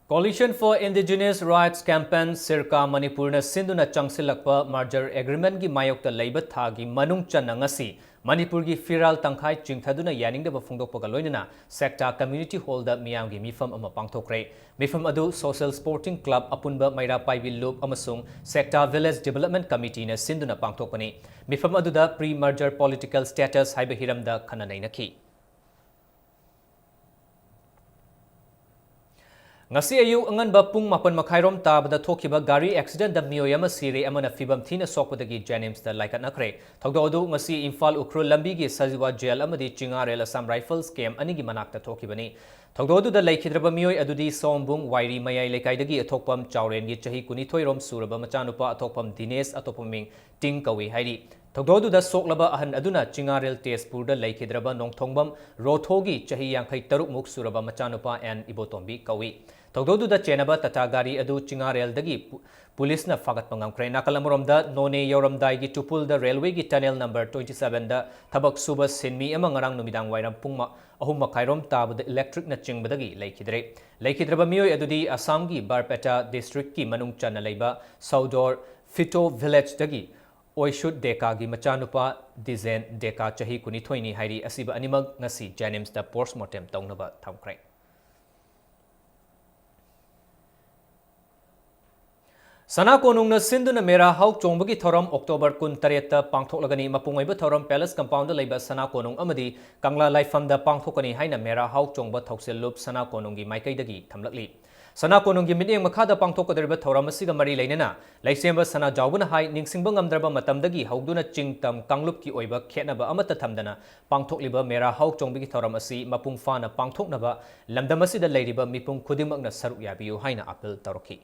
Coalition for Indigenous Rights Campaign, ꯁꯤꯔꯀꯥ, ꯃꯅꯤꯄꯨꯔꯅ ꯁꯤꯟꯗꯨꯅ ꯆꯪꯁꯤꯜꯂꯛꯄ merger agreement ꯀꯤ ꯃꯥꯌꯣꯛꯇ ꯂꯩꯕ ꯊꯥꯒꯤ ꯃꯅꯨꯡ ꯆꯟꯅ ꯉꯁꯤ ꯃꯅꯤꯄꯨꯔꯒꯤ ꯐꯤꯔꯥꯜ ꯇꯪꯈꯥꯏ ꯆꯤꯡꯊꯗꯨꯅ ꯌꯥꯅꯤꯡꯗꯕ ꯐꯣꯡꯗꯣꯛꯄꯒ ꯂꯣꯏꯅꯅ ꯁꯦꯛꯇꯥ Community Hall ꯗ ꯃꯤꯌꯥꯝꯒꯤ ꯃꯤꯐꯝ ꯑꯃ ꯄꯥꯡꯊꯣꯛꯈ꯭ꯔꯦ꯫ ꯃꯤꯐꯝ ꯑꯗꯨ Social Sporting Club, ꯑꯄꯨꯟꯕ ꯃꯩꯔꯥ ꯄꯥꯏꯕꯤ ꯂꯨꯞ ꯑꯃꯁꯨꯡ ꯁꯦꯛꯇꯥ Village Development Committee ꯅ ꯁꯤꯟꯗꯨꯅ ꯄꯥꯡꯊꯣꯛꯄꯅꯤ꯫ ꯃꯤꯐꯝ ꯑꯗꯨꯗ Pre-Merger Political Status ꯍꯥꯏꯕ ꯍꯤꯔꯝꯗ ꯈꯟꯅ ꯅꯩꯅꯈꯤ꯫ ꯉꯁꯤ ꯑꯌꯨꯛ ꯑꯉꯟꯕ ꯄꯨꯡ ꯃꯥꯄꯟ ꯃꯈꯥꯏꯔꯣꯝ ꯇꯥꯕꯗ ꯊꯣꯛꯈꯤꯕ ꯒꯥꯔꯤ accident ꯇ ꯃꯤꯑꯣꯏ ꯑꯃ ꯁꯤꯔꯦ, ꯑꯃꯅ ꯐꯤꯕꯝ ꯊꯤꯅ ꯁꯣꯛꯄꯗꯒꯤ JNIMS ꯇ ꯂꯥꯏꯀꯠꯅꯈ꯭ꯔꯦ꯫ ꯊꯧꯗꯣꯛ ꯑꯗꯨ ꯉꯁꯤ ꯏꯝꯐꯥꯜ ꯎꯈ꯭ꯔꯨꯜ ꯂꯝꯕꯤꯒꯤ ꯁꯖꯤꯋꯥ ꯖꯦꯜ ꯑꯃꯗꯤ ꯆꯤꯡꯉꯥꯔꯦꯜ Assam Rifles camp ꯑꯅꯤꯒꯤ ꯃꯅꯥꯛꯇ ꯊꯣꯛꯈꯤꯕꯅꯤ꯫ ꯊꯧꯗꯣꯛ ꯑꯗꯨꯗ ꯂꯩꯈꯤꯗ꯭ꯔꯕ ꯃꯤꯑꯣꯏ ꯑꯗꯨꯗꯤ ꯁꯑꯣꯝꯕꯨꯡ ꯋꯥꯏꯔꯤ ꯃꯌꯥꯏ ꯂꯩꯀꯥꯏꯗꯒꯤ ꯑꯊꯣꯛꯄꯝ ꯆꯥꯎꯔꯦꯟꯒꯤ ꯆꯍꯤ ꯀꯨꯟꯅꯤꯊꯣꯏ ꯔꯣꯝ ꯁꯨꯔꯕ ꯃꯆꯥꯅꯨꯄꯥ ꯑꯊꯣꯛꯄꯝ ꯗꯤꯅꯦꯁ, ꯑꯇꯣꯞꯄ ꯃꯤꯡ ꯇꯤꯡ ꯀꯧꯏ ꯍꯥꯏꯔꯤ꯫ ꯊꯧꯗꯣꯛ ꯑꯗꯨꯗ ꯁꯣꯛꯂꯕ ꯑꯍꯟ ꯑꯗꯨꯅ ꯆꯤꯡꯉꯥꯔꯦꯜ ꯇꯦꯖꯄꯨꯔꯗ ꯂꯩꯈꯤꯗ꯭ꯔꯕ ꯅꯣꯡꯊꯣꯡꯕꯝ ꯔꯣꯊꯣꯒꯤ ꯆꯍꯤ ꯌꯥꯡꯈꯩ ꯇꯔꯨꯛ ꯃꯨꯛ ꯁꯨꯔꯕ ꯃꯆꯥꯅꯨꯄꯥ ꯑꯦꯟ ꯏꯕꯣꯇꯣꯝꯕꯤ ꯀꯧꯏ꯫ ꯊꯧꯗꯣꯛ ꯑꯗꯨꯗ ꯆꯦꯟꯅꯕ ꯇꯥꯇꯥ ꯒꯥꯔꯤ ꯑꯗꯨ ꯆꯤꯡꯉꯥꯔꯦꯜꯗꯒꯤ ꯄꯨ-, ꯄꯨꯂꯤꯁꯅ ꯐꯥꯒꯠꯄ ꯉꯝꯈ꯭ꯔꯦ꯫ ꯅꯥꯀꯜ ꯑꯃꯔꯣꯝꯗ, ꯅꯣꯅꯦ ꯌꯧꯔꯝꯗꯥꯏꯒꯤ ꯇꯨꯄꯨꯜꯗ ꯔꯦꯜꯋꯦꯒꯤ tunnel number twenty seven ꯗ ꯊꯕꯛ ꯁꯨꯕ ꯁꯤꯟꯃꯤ ꯑꯃ ꯉꯔꯥꯡ ꯅꯨꯃꯤꯗꯥꯡ ꯋꯥꯏꯔꯝ ꯄꯨꯡ ꯃ-, ꯑꯍꯨꯝ ꯃꯈꯥꯏꯔꯣꯝ ꯇꯥꯕꯗ electric ꯅ ꯆꯤꯡꯕꯗꯒꯤ ꯂꯩꯈꯤꯗ꯭ꯔꯦ꯫ ꯂꯩꯈꯤꯗ꯭ꯔꯕ ꯃꯤꯑꯣꯏ ꯑꯗꯨꯗꯤ ꯑꯁꯥꯝꯒꯤ ꯕꯔꯄꯦꯇꯥ district ꯀꯤ ꯃꯅꯨꯡ ꯆꯟꯅ ꯂꯩꯕ ꯁꯧꯗꯣꯔ ꯐꯤꯇꯣ village ꯗꯒꯤ ꯑꯣꯏꯁꯨꯠ ꯗꯦꯀꯥꯒꯤ ꯃꯆꯥꯅꯨꯄꯥ ꯗꯤꯖꯦꯟ ꯗꯦꯀꯥ, ꯆꯍꯤ ꯀꯨꯟꯅꯤꯊꯣꯏꯅꯤ ꯍꯥꯏꯔꯤ꯫ ꯑꯁꯤꯕ ꯑꯅꯤꯃꯛ ꯉꯁꯤ JNIMS ꯇ post mortem ꯇꯧꯅꯕ ꯊꯝꯈ꯭ꯔꯦ꯫ ꯁꯅꯥ ꯀꯣꯅꯨꯡꯅ ꯁꯤꯟꯗꯨꯅ ꯃꯦꯔꯥ ꯍꯥꯎ ꯆꯣꯡꯕꯒꯤ ꯊꯧꯔꯝ October ꯀꯨꯟꯇꯔꯦꯠꯇ ꯄꯥꯡꯊꯣꯛꯂꯒꯅꯤ꯫ ꯃꯄꯨꯡ ꯑꯣꯏꯕ ꯊꯧꯔꯝ Palace Compound ꯗ ꯂꯩꯕ ꯁꯅꯥ ꯀꯣꯅꯨꯡ ꯑꯃꯗꯤ ꯀꯪꯂꯥ ꯂꯥꯏꯐꯝꯗ ꯄꯥꯡꯊꯣꯛꯀꯅꯤ ꯍꯥꯏꯅ ꯃꯦꯔꯥ ꯍꯥꯎ ꯆꯣꯡꯕ ꯊꯧꯁꯤꯜ ꯂꯨꯞ ꯁꯅꯥ ꯀꯣꯅꯨꯡꯒꯤ ꯃꯥꯏꯀꯩꯗꯒꯤ ꯊꯝꯂꯛꯂꯤ꯫ ꯁꯅꯥ ꯀꯣꯅꯨꯡꯒꯤ ꯃꯤꯠꯌꯦꯡ ꯃꯈꯥꯗ ꯄꯥꯡꯊꯣꯛꯀꯗꯧꯔꯤꯕ ꯊꯧꯔꯝ ꯑꯁꯤꯒ ꯃꯔꯤ ꯂꯩꯅꯅ ꯂꯩꯁꯦꯝꯕ ꯁꯅꯥꯖꯥꯎꯕꯅ ꯍꯥꯏ, ꯅꯤꯡꯁꯤꯡꯕ ꯉꯝꯗ꯭ꯔꯕ ꯃꯇꯝꯗꯒꯤ ꯍꯧꯗꯨꯅ ꯆꯤꯡ ꯇꯝ ꯀꯥꯡꯂꯨꯞꯀꯤ ꯑꯣꯏꯕ ꯈꯦꯠꯅꯕ ꯑꯃꯠꯇ ꯊꯝꯗꯅ ꯄꯥꯡꯊꯣꯛꯂꯤꯕ ꯃꯦꯔꯥ ꯍꯥꯎ ꯆꯣꯡꯕꯒꯤ ꯊꯧꯔꯝ ꯑꯁꯤ ꯃꯄꯨꯡ ꯐꯥꯅ ꯄꯥꯡꯊꯣꯛꯅꯕ ꯂꯝꯗꯝ ꯑꯁꯤꯗ ꯂꯩꯔꯤꯕ ꯃꯤꯄꯨꯝ ꯈꯨꯗꯤꯡꯃꯛꯅ ꯁꯔꯨꯛ ꯌꯥꯕꯤꯌꯨ ꯍꯥꯏꯅ appeal ꯇꯧꯔꯛꯈꯤ꯫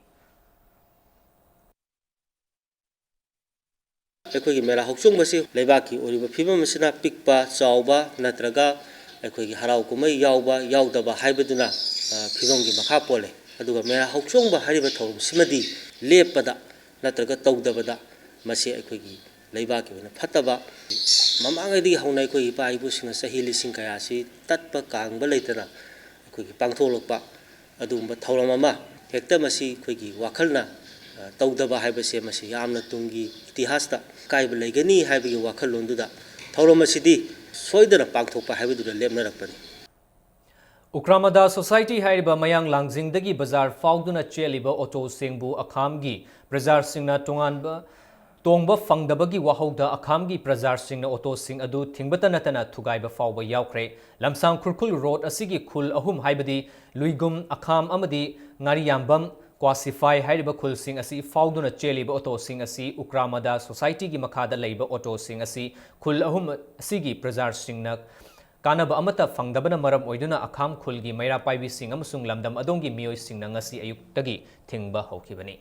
ꯑꯩꯈꯣꯏꯒꯤ ꯃꯦꯔꯥ ꯍꯧꯆꯣꯡꯕꯁꯤ ꯂꯩꯕꯥꯛꯀꯤ ꯑꯣꯏꯔꯤꯕ ꯐꯤꯕꯝ ꯑꯁꯤꯅ ꯄꯤꯛꯄ, ꯆꯥꯎꯕ ꯅꯠꯇ꯭ꯔꯒ ꯑꯩꯈꯣꯏꯒꯤ ꯍꯔꯥꯎ ꯀꯨꯝꯍꯩ ꯌꯥꯎꯕ, ꯌꯥꯎꯗꯕ ꯍꯥꯏꯕꯗꯨꯅ, ꯑ, ꯐꯤꯕꯝꯒꯤ ꯃꯈꯥ ꯄꯣꯜꯂꯦ꯫ ꯑꯗꯨꯒ ꯃꯦꯔꯥ ꯍꯧꯆꯣꯡꯕ ꯍꯥꯏꯔꯤꯕ ꯊꯧꯔꯝꯁꯤꯃꯗꯤ ꯂꯦꯞꯄꯗ ꯅꯠꯇ꯭ꯔꯒ ꯇꯧꯗꯕꯗ ꯃꯁꯤ ꯑꯩꯈꯣꯏꯒꯤ ꯂꯩꯕꯥꯛꯀꯤ ꯑꯣꯏꯅ ꯐꯠꯇꯕ, ꯃꯃꯥꯡꯉꯩꯗꯒꯤ ꯍꯧꯅ ꯑꯩꯈꯣꯏ ꯏꯄꯥ ꯏꯄꯨꯁꯤꯡꯅ ꯆꯍꯤ ꯂꯤꯁꯤꯡ ꯀꯌꯥꯁꯤ ꯇꯠꯄ ꯀꯥꯡꯕ ꯂꯩꯇꯅ ꯑꯩꯈꯣꯏꯒꯤ ꯄꯥꯡꯊꯣꯛꯂꯛꯄ ꯑꯗꯨꯒꯨꯝꯕ ꯊꯧꯔꯝ ꯑꯃ ꯍꯦꯛꯇ ꯃꯁꯤ ꯑꯩꯈꯣꯏꯒꯤ ꯋꯥꯈꯜꯅ, ꯑ, ꯇꯧꯗꯕ ꯍꯥꯏꯕꯁꯦ ꯃꯁꯤ ꯌꯥꯝꯅ ꯇꯨꯡꯒꯤ ꯏꯇꯤꯍꯥꯁꯇ ꯑꯀꯥꯏꯕ ꯂꯩꯒꯅꯤ ꯍꯥꯏꯕꯒꯤ ꯋꯥꯈꯜꯂꯣꯟꯗꯨꯗ ꯊꯧꯔꯝ ꯑꯁꯤꯗꯤ ꯁꯣꯏꯗꯅ ꯄꯥꯡꯊꯣꯛꯄ ꯍꯥꯏꯕꯗꯨꯗ ꯂꯦꯞꯅꯔꯛꯄꯅꯤ꯫ ꯎꯀ꯭ꯔꯥꯃꯗꯥ ꯁꯣꯁꯥꯏꯇꯤ ꯍꯥꯏꯔꯤꯕ ꯃꯌꯥꯡ ꯂꯥꯡꯖꯤꯡꯗꯒꯤ ꯕꯖꯥꯔ ꯐꯥꯎꯗꯨꯅ ꯆꯦꯜꯂꯤꯕ ꯑꯣꯇꯣꯁꯤꯡꯕꯨ ꯑꯈꯥꯝꯒꯤ ꯄ꯭ꯔꯖꯥꯁꯤꯡꯅ ꯇꯣꯉꯥꯟꯕ ꯇꯣꯡꯕ ꯐꯪꯗꯕꯒꯤ ꯋꯥꯍꯧꯗ ꯑꯈꯥꯝꯒꯤ ꯄ꯭ꯔꯖꯥꯁꯤꯡꯅ ꯑꯣꯇꯣꯁꯤꯡ ꯑꯗꯨ ꯊꯤꯡꯕꯇ ꯅꯠꯇꯅ ꯊꯨꯒꯥꯏꯕ ꯐꯥꯎꯕ ꯌꯥꯎꯈ꯭ꯔꯦ꯫ ꯂꯝꯁꯥꯡ ꯈꯨꯔꯈꯨꯜ ꯔꯣꯗ ꯑꯁꯤꯒꯤ ꯈꯨꯜ ꯑꯍꯨꯝ ꯍꯥꯏꯕꯗꯤ ꯂꯨꯏꯒꯨꯝ, ꯑꯈꯥꯝ ꯑꯃꯗꯤ ꯉꯥꯔꯤꯌꯥꯝꯕꯝ ꯀ꯭ꯋꯥꯁꯤꯐꯥꯏ ꯍꯥꯏꯔꯤꯕ ꯈꯨꯜꯁꯤꯡ ꯑꯁꯤ ꯐꯥꯎꯗꯨꯅ ꯆꯦꯜꯂꯤꯕ ꯑꯣꯇꯣꯁꯤꯡ ꯑꯁꯤ ꯎꯀ꯭ꯔꯥꯃꯗꯥ ꯁꯣꯁꯥꯏꯇꯤꯒꯤ ꯃꯈꯥꯗ ꯂꯩꯕ ꯑꯣꯇꯣꯁꯤꯡ ꯑꯁꯤ ꯈꯨꯜ ꯑꯍꯨꯝ ꯑꯁꯤꯒꯤ ꯄ꯭ꯔꯖꯥꯁꯤꯡꯅ ꯀꯥꯟꯅꯕ ꯑꯃꯠꯇ ꯐꯪꯗꯕꯅ ꯃꯔꯝ ꯑꯣꯏꯗꯨꯅ ꯑꯈꯥꯝ ꯈꯨꯜꯒꯤ ꯃꯩꯔꯥ ꯄꯥꯏꯕꯤꯁꯤꯡ ꯑꯃꯁꯨꯡ ꯂꯝꯗꯝ ꯑꯗꯣꯝꯒꯤ ꯃꯤꯑꯣꯏꯁꯤꯡꯅ ꯉꯁꯤ ꯑꯌꯨꯛꯇꯒꯤ ꯊꯤꯡꯕ ꯍꯧꯈꯤꯕꯅꯤ꯫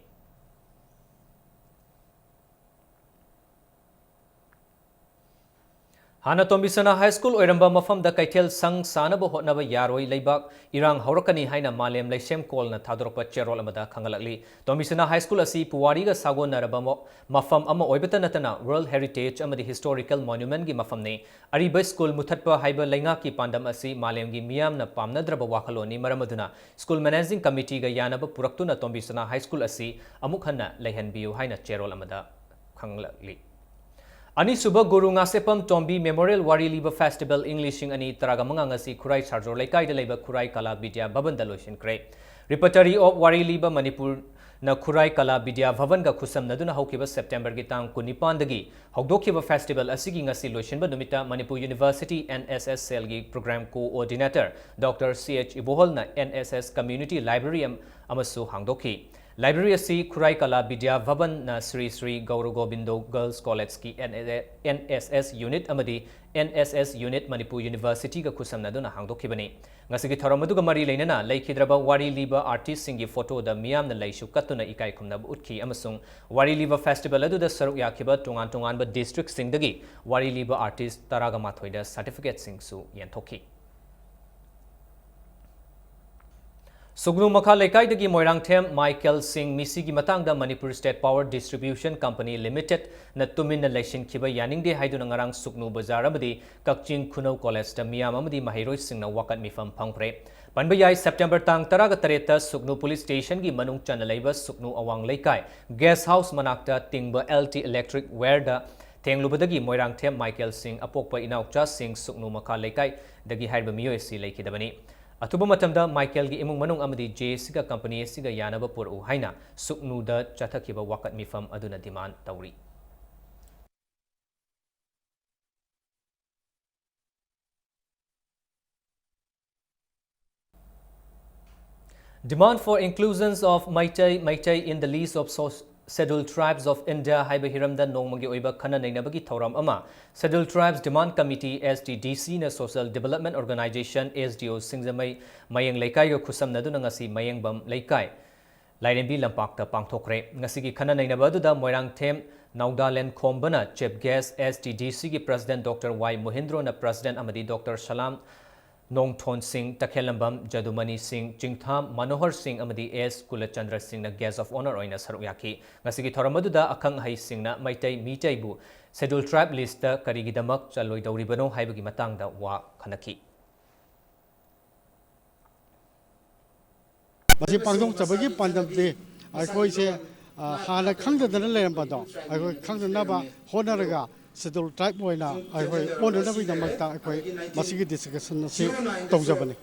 ꯍꯥꯟꯅ ꯇꯣꯝꯕꯤꯁꯅꯥ ꯍꯥꯏ ꯁ꯭ꯀꯨꯜ ꯑꯣꯏꯔꯝꯕ ꯃꯐꯝꯗ ꯀꯩꯊꯦꯜ ꯁꯪ ꯁꯥꯅꯕ ꯍꯣꯠꯅꯕ ꯌꯥꯔꯣꯏ, ꯂꯩꯕꯥꯛ ꯏꯔꯥꯡ ꯍꯧꯔꯛꯀꯅꯤ ꯍꯥꯏꯅ ꯃꯥꯂꯦꯝ ꯂꯩꯁꯦꯝ ꯀꯣꯜꯅ ꯊꯥꯗꯣꯔꯛꯄ ꯆꯦꯔꯣꯜ ꯑꯃꯗ ꯈꯪꯍꯜꯂꯛꯂꯤ꯫ ꯇꯣꯝꯕꯤꯁꯅꯥ ꯍꯥꯏ ꯁ꯭ꯀꯨꯜ ꯑꯁꯤ ꯄꯨꯋꯥꯔꯤꯒ ꯁꯥꯒꯣꯟꯅꯔꯕ ꯃ-, ꯃꯐꯝ ꯑꯃ ꯑꯣꯏꯕꯇ ꯅꯠꯇꯅ World Heritage ꯑꯃꯗꯤ Historical Monumentꯒꯤ ꯃꯐꯝꯅꯤ꯫ ꯑꯔꯤꯕ ꯁ꯭ꯀꯨꯜ ꯃꯨꯊꯠꯄ ꯍꯥꯏꯕ ꯂꯩꯉꯥꯛꯀꯤ ꯄꯥꯟꯗꯝ ꯑꯁꯤ ꯃꯥꯂꯦꯝꯒꯤ ꯃꯤꯌꯥꯝꯅ ꯄꯥꯝꯅꯗ꯭ꯔꯕ ꯋꯥꯈꯜꯂꯣꯟꯅꯤ꯫ ꯃꯔꯝ ꯑꯗꯨꯅ ꯁ꯭ꯀꯨꯜ ꯃꯦꯅꯦꯖꯤꯡ ꯀꯃꯤꯇꯤꯒ ꯌꯥꯅꯕ ꯄꯨꯔꯛꯇꯨꯅ ꯇꯣꯝꯕꯤꯁꯅꯥ ꯍꯥꯏ ꯁ꯭ꯀꯨꯜ ꯑꯁꯤ ꯑꯃꯨꯛ ꯍꯟꯅ ꯂꯩꯍꯟꯕꯤꯌꯨ ꯍꯥꯏꯅ ꯆꯦꯔꯣꯜ ꯑꯃꯗ ꯈꯪꯂꯛꯂꯤ꯫ ꯑꯅꯤꯁꯨꯕ ꯒꯨꯔꯨ ꯉꯥꯁꯦꯞꯄꯝ ꯇꯣꯝꯕꯤ Memorial ꯋꯥꯔꯤ ꯂꯤꯕ Festival ꯏꯪ ꯂꯤꯁꯤꯡ ꯑꯅꯤ ꯇꯔꯥꯃꯉꯥ ꯉꯁꯤ ꯈꯨꯔꯥꯏ ꯁꯥꯔꯖꯣꯔ ꯂꯩꯀꯥꯏꯗ ꯂꯩꯕ ꯈꯨꯔꯥꯏ ꯀꯂꯥ ꯕꯤꯗ꯭ꯌꯥ ꯚꯕꯟꯗ ꯂꯣꯏꯁꯤꯟꯈ꯭ꯔꯦ꯫ Repertory of ꯋꯥꯔꯤ ꯂꯤꯕ ꯃꯅꯤꯄꯨꯔꯅ ꯈꯨꯔꯥꯏ ꯀꯂꯥ ꯕꯤꯗ꯭ꯌꯥ ꯚꯕꯟꯒ ꯈꯨꯠꯁꯝꯅꯗꯨꯅ ꯍꯧꯈꯤꯕ ꯁꯦꯞꯇꯦꯝꯕꯔꯒꯤ ꯇꯥꯡ ꯀꯨꯟꯅꯤꯄꯥꯟꯗꯒꯤ ꯍꯧꯗꯣꯛꯈꯤꯕ festival ꯑꯁꯤꯒꯤ ꯉꯁꯤ ꯂꯣꯏꯁꯤꯟꯕ ꯅꯨꯃꯤꯠꯇ Manipur University N S S cellꯒꯤ program coordinator Doctor C H ꯏꯕꯣꯍꯜꯅ N S S Community Library ꯑꯃ-, ꯑꯃꯁꯨ ꯍꯥꯡꯗꯣꯛꯈꯤ꯫ Library ꯑꯁꯤ ꯈꯨꯔꯥꯏ ꯀꯂꯥ ꯕꯤꯗ꯭ꯌꯥ ꯚꯕꯟꯅ ꯁ꯭ꯔꯤ ꯁ꯭ꯔꯤ ꯒꯧꯔ ꯒꯣꯕꯤꯟꯗꯣ Girls Collegeꯀꯤ N S S unit ꯑꯃꯗꯤ N S S unit Manipur Universityꯒ ꯈꯨꯠꯁꯝꯅꯗꯨꯅ ꯍꯥꯡꯗꯣꯛꯈꯤꯕꯅꯤ꯫ ꯉꯁꯤꯒꯤ ꯊꯧꯔꯝ ꯑꯗꯨꯒ ꯃꯔꯤ ꯂꯩꯅꯅ ꯂꯩꯈꯤꯗ꯭ꯔꯕ ꯋꯥꯔꯤ ꯂꯤꯕ artistꯁꯤꯡꯒꯤ photoꯗ ꯃꯤꯌꯥꯝꯅ ꯂꯩꯁꯨ ꯀꯠꯇꯨꯅ ꯏꯀꯥꯏ ꯈꯨꯝꯅꯕ ꯎꯠꯈꯤ ꯑꯃꯁꯨꯡ ꯋꯥꯔꯤ ꯂꯤꯕ festival ꯑꯗꯨꯗ ꯁꯔꯨꯛ ꯌꯥꯈꯤꯕ ꯇꯣꯉꯥꯟ ꯇꯣꯉꯥꯟꯕ districtꯁꯤꯡꯗꯒꯤ ꯋꯥꯔꯤ ꯂꯤꯕ artist ꯇꯔꯥꯒ ꯃꯥꯊꯣꯏꯗ certificateꯁꯤꯡꯁꯨ ꯌꯦꯟꯊꯣꯛꯈꯤ꯫ ꯁꯨꯛꯅꯨ ꯃꯈꯥ ꯂꯩꯀꯥꯏꯗꯒꯤ ꯃꯣꯏꯔꯥꯡꯊꯦꯝ ꯃꯥꯏꯀꯦꯜ ꯁꯤꯡ ꯃꯤꯁꯤꯒꯤ ꯃꯇꯥꯡꯗ Manipur state power distribution company ꯂꯤꯃꯤꯇꯦꯗꯅ ꯇꯨꯃꯤꯟꯅ ꯂꯩꯁꯤꯟꯈꯤꯕ ꯌꯥꯅꯤꯡꯗꯦ ꯍꯥꯏꯗꯨꯅ ꯉꯔꯥꯡ ꯁꯨꯛꯅꯨ ꯕꯖꯥꯔ ꯑꯃꯗꯤ ꯀꯛꯆꯤꯡ ꯈꯨꯅꯧ ꯀꯣꯂꯦꯖꯇ ꯃꯤꯌꯥꯝ ꯑꯃꯗꯤ ꯃꯍꯩꯔꯣꯏꯁꯤꯡꯅ ꯋꯥꯀꯠ ꯃꯤꯐꯝ ꯐꯝꯈ꯭ꯔꯦ꯫ ꯄꯟꯕ ꯌꯥꯏ, ꯁꯦꯞꯇꯦꯝꯕꯔ ꯇꯥꯡ ꯇꯔꯥꯒ ꯇꯔꯦꯠꯇ ꯁꯨꯛꯅꯨ ꯄꯨꯂꯤꯁ ꯁ꯭ꯇꯦꯁꯟꯒꯤ ꯃꯅꯨꯡ ꯆꯟꯅ ꯂꯩꯕ ꯁꯨꯛꯅꯨ ꯑꯋꯥꯡ ꯂꯩꯀꯥꯏ ꯒꯦꯁ ꯍꯥꯎꯁ ꯃꯅꯥꯛꯇ ꯇꯤꯡꯕ ꯑꯦꯜ ꯇꯤ ꯏꯂꯦꯛꯇ꯭ꯔꯤꯛ ꯋꯥꯌꯔꯗ ꯊꯦꯡꯂꯨꯕꯗꯒꯤ ꯃꯣꯏꯔꯥꯡꯊꯦꯝ ꯃꯥꯏꯀꯦꯜ ꯁꯤꯡ ꯑꯄꯣꯛꯄ ꯏꯅꯥꯎꯆꯥꯁꯤꯡ ꯁꯨꯛꯅꯨ ꯃꯈꯥ ꯂꯩꯀꯥꯏꯗꯒꯤ ꯍꯥꯏꯔꯤꯕ ꯃꯤꯑꯣꯏ ꯑꯁꯤ ꯂꯩꯈꯤꯗꯕꯅꯤ꯫ ꯑꯊꯨꯕ ꯃꯇꯝꯗ ꯃꯥꯏꯀꯦꯜꯒꯤ ꯏꯃꯨꯡ ꯃꯅꯨꯡ ꯑꯃꯗꯤ ꯖꯦ ꯑꯦꯁꯤꯒ ꯀꯝꯄꯅꯤ ꯑꯁꯤꯒ ꯌꯥꯅꯕ ꯄꯨꯔꯛꯎ ꯍꯥꯏꯅ ꯁꯨꯛꯅꯨꯗ ꯆꯠꯊꯈꯤꯕ ꯋꯥꯀꯠ ꯃꯤꯐꯝ ꯑꯗꯨꯅ ꯗꯤꯃꯥꯟ ꯇꯧꯔꯤ꯫ Demand for inclusions of Meitei, Meitei in the list of so-, Scheduled Tribes of India ꯍꯥꯏꯕ ꯍꯤꯔꯝꯗ ꯅꯣꯡꯃꯒꯤ ꯑꯣꯏꯕ ꯈꯟꯅ ꯅꯩꯅꯕꯒꯤ ꯊꯧꯔꯝ ꯑꯃ Scheduled Tribes Demand Committee, S T D C, ꯅ Social Development Organization, S D O, ꯁꯤꯡꯖꯃꯩ ꯃꯌꯦꯡ ꯂꯩꯀꯥꯏꯒ ꯈꯨꯠꯁꯝꯅꯗꯨꯅ ꯉꯁꯤ ꯃꯌꯦꯡꯕꯝ ꯂꯩꯀꯥꯏ ꯂꯥꯏꯔꯦꯝꯕꯤ ꯂꯝꯄꯥꯛꯇ ꯄꯥꯡꯊꯣꯛꯈ꯭ꯔꯦ꯫ ꯉꯁꯤꯒꯤ ꯈꯟꯅ ꯅꯩꯅꯕ ꯑꯗꯨꯗ Moirangthem ꯅꯥꯎꯗꯥꯂꯦꯟ ꯈꯣꯝꯕꯅ chief guest, S T D C ꯒꯤ president Doctor ꯋꯥꯏ ꯃꯣꯍꯦꯟꯗ꯭ꯔꯣꯅ president ꯑꯃꯗꯤ Doctor ꯁꯂꯥꯝ ꯅꯣꯡꯊꯣꯟ ꯁꯤꯡ, ꯇꯈꯦꯜꯂꯝꯕꯝ ꯖꯗꯨꯃꯅꯤ ꯁꯤꯡ, ꯆꯤꯡꯊꯥꯝ ꯃꯅꯣꯍꯔ ꯁꯤꯡ ꯑꯃꯗꯤ ꯑꯦꯁ ꯀꯨꯂꯆꯟꯗ꯭ꯔ ꯁꯤꯡꯅ guest of honour ꯑꯣꯏꯅ ꯁꯔꯨꯛ ꯌꯥꯈꯤ꯫ ꯉꯁꯤꯒꯤ ꯊꯧꯔꯝ ꯑꯗꯨꯗ ꯑꯈꯪ ꯑꯍꯩꯁꯤꯡꯅ ꯃꯩꯇꯩ ꯃꯤꯇꯩꯕꯨ Scheduled Tribe list ꯀꯔꯤꯒꯤꯗꯃꯛ ꯆꯜꯂꯣꯏꯗꯧꯔꯤꯕꯅꯣ ꯍꯥꯏꯕꯒꯤ ꯃꯇꯥꯡꯗ ꯋꯥ ꯈꯟꯅꯈꯤ꯫ ꯃꯁꯤ ꯄꯥꯡꯊꯣꯛꯆꯕꯒꯤ ꯄꯥꯟꯗꯝꯗꯤ ꯑꯩꯈꯣꯏꯁꯦ, ꯑ, ꯍꯥꯟꯅ ꯈꯪꯗꯗꯅ ꯂꯩꯔꯝꯕꯗꯣ ꯑꯩꯈꯣꯏ ꯈꯪꯗꯅꯕ ꯍꯣꯠꯅꯔꯒ Scheduled Tribe ꯑꯣꯏꯅ ꯑꯩꯈꯣꯏ ꯑꯣꯟꯅꯅꯕꯒꯤꯗꯃꯛꯇ ꯑꯩꯈꯣꯏ ꯃꯁꯤꯒꯤ discussion ꯑꯁꯤ ꯇꯧꯖꯕꯅꯤ꯫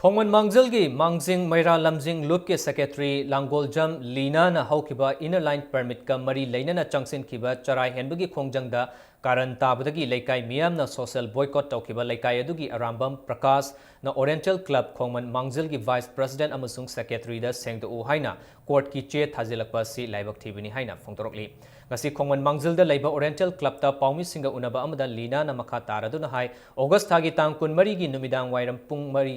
ꯈꯣꯡꯃꯟ ꯃꯥꯡꯖꯤꯜꯒꯤ ꯃꯥꯡꯖꯤꯡ ꯃꯩꯔꯥ ꯂꯝꯖꯤꯡ ꯂꯨꯞꯀꯤ secretary ꯂꯥꯡꯒꯣꯜꯖꯝ ꯂꯤꯅꯥꯅ ꯍꯧꯈꯤꯕ Inner Line Permit ꯀ ꯃꯔꯤ ꯂꯩꯅꯅ ꯆꯪꯁꯤꯟꯈꯤꯕ ꯆꯔꯥ ꯍꯦꯟꯕꯒꯤ ꯈꯣꯡꯖꯪꯗ ꯀꯥꯔꯟ ꯇꯥꯕꯗꯒꯤ ꯂꯩꯀꯥꯏ ꯃꯤꯌꯥꯝꯅ social boycott ꯇꯧꯈꯤꯕ ꯂꯩꯀꯥꯏ ꯑꯗꯨꯒꯤ Arambam ꯄ꯭ꯔꯀꯥꯁꯅ Oriental Club ꯈꯣꯡꯃꯟ ꯃꯥꯡꯖꯤꯜꯒꯤ vice president ꯑꯃꯁꯨꯡ secretary ꯗ ꯁꯦꯡꯗꯣꯛꯎ ꯍꯥꯏꯅ court ꯀꯤ ꯆꯦ ꯊꯥꯖꯤꯜꯂꯛꯄ ꯑꯁꯤ ꯂꯥꯏꯕꯛ ꯊꯤꯕꯅꯤ ꯍꯥꯏꯅ ꯐꯣꯡꯗꯣꯔꯛꯂꯤ꯫ ꯉꯁꯤ ꯈꯣꯡꯃꯟ ꯃꯥꯡꯖꯤꯜꯗ ꯂꯩꯕ Oriental Club ꯇ ꯄꯥꯎꯃꯤꯁꯤꯡꯒ ꯎꯅꯕ ꯑꯃꯗ ꯂꯤꯅꯥꯅ ꯃꯈꯥ ꯇꯥꯔꯗꯨꯅ ꯍꯥꯏ, August ꯊꯥꯒꯤ ꯇꯥꯡ ꯀꯨꯟꯃꯔꯤꯒꯤ ꯅꯨꯃꯤꯗꯥꯡ ꯋꯥꯏꯔꯝ ꯄꯨꯡ ꯃꯔꯤ,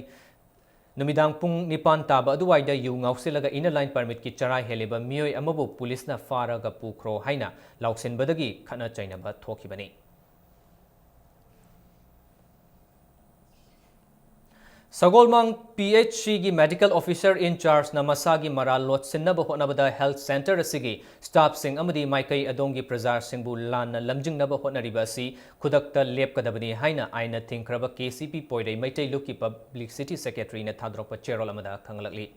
ꯅꯨꯃꯤꯗꯥꯡ ꯄꯨꯡ ꯅꯤꯄꯥꯟ ꯇꯥꯕ ꯑꯗꯨꯋꯥꯏꯗ ꯌꯨ ꯉꯥꯎꯁꯤꯜꯂꯒ Inner Line Permit ꯀꯤ ꯆꯔꯥ ꯍꯦꯜꯂꯤꯕ ꯃꯤꯑꯣꯏ ꯑꯃꯕꯨ ꯄꯨꯂꯤꯁꯅ ꯐꯥꯔꯒ ꯄꯨꯈ꯭ꯔꯣ ꯍꯥꯏꯅ ꯂꯥꯎꯁꯤꯟꯕꯗꯒꯤ ꯈꯠꯅ ꯆꯩꯅꯕ ꯊꯣꯛꯈꯤꯕꯅꯤ꯫ ꯁꯒꯣꯜꯕꯟ PHCꯒꯤ medical officer in chargeꯅ ꯃꯁꯥꯒꯤ ꯃꯔꯥꯜ ꯂꯣꯠꯁꯤꯟꯅꯕ ꯍꯣꯠꯅꯕꯗ health centre ꯑꯁꯤꯒꯤ staffꯁꯤꯡ ꯑꯃꯗꯤ ꯃꯥꯏꯀꯩ ꯑꯗꯣꯝꯒꯤ ꯄ꯭ꯔꯖꯥꯁꯤꯡꯕꯨ ꯂꯥꯟꯅ ꯂꯝꯖꯤꯡꯅꯕ ꯍꯣꯠꯅꯔꯤꯕ ꯑꯁꯤ ꯈꯨꯗꯛꯇ ꯂꯦꯞꯀꯗꯕꯅꯤ ꯍꯥꯏꯅ ꯑꯥꯏꯟꯅ ꯊꯤꯡꯈ꯭ꯔꯕ KCP ꯄꯣꯏꯔꯩ ꯃꯩꯇꯩ ꯂꯨꯞꯀꯤ publicity secretaryꯅ ꯊꯥꯗꯣꯔꯛꯄ ꯆꯦꯔꯣꯜ ꯑꯃꯗ ꯈꯪꯂꯛꯂꯤ꯫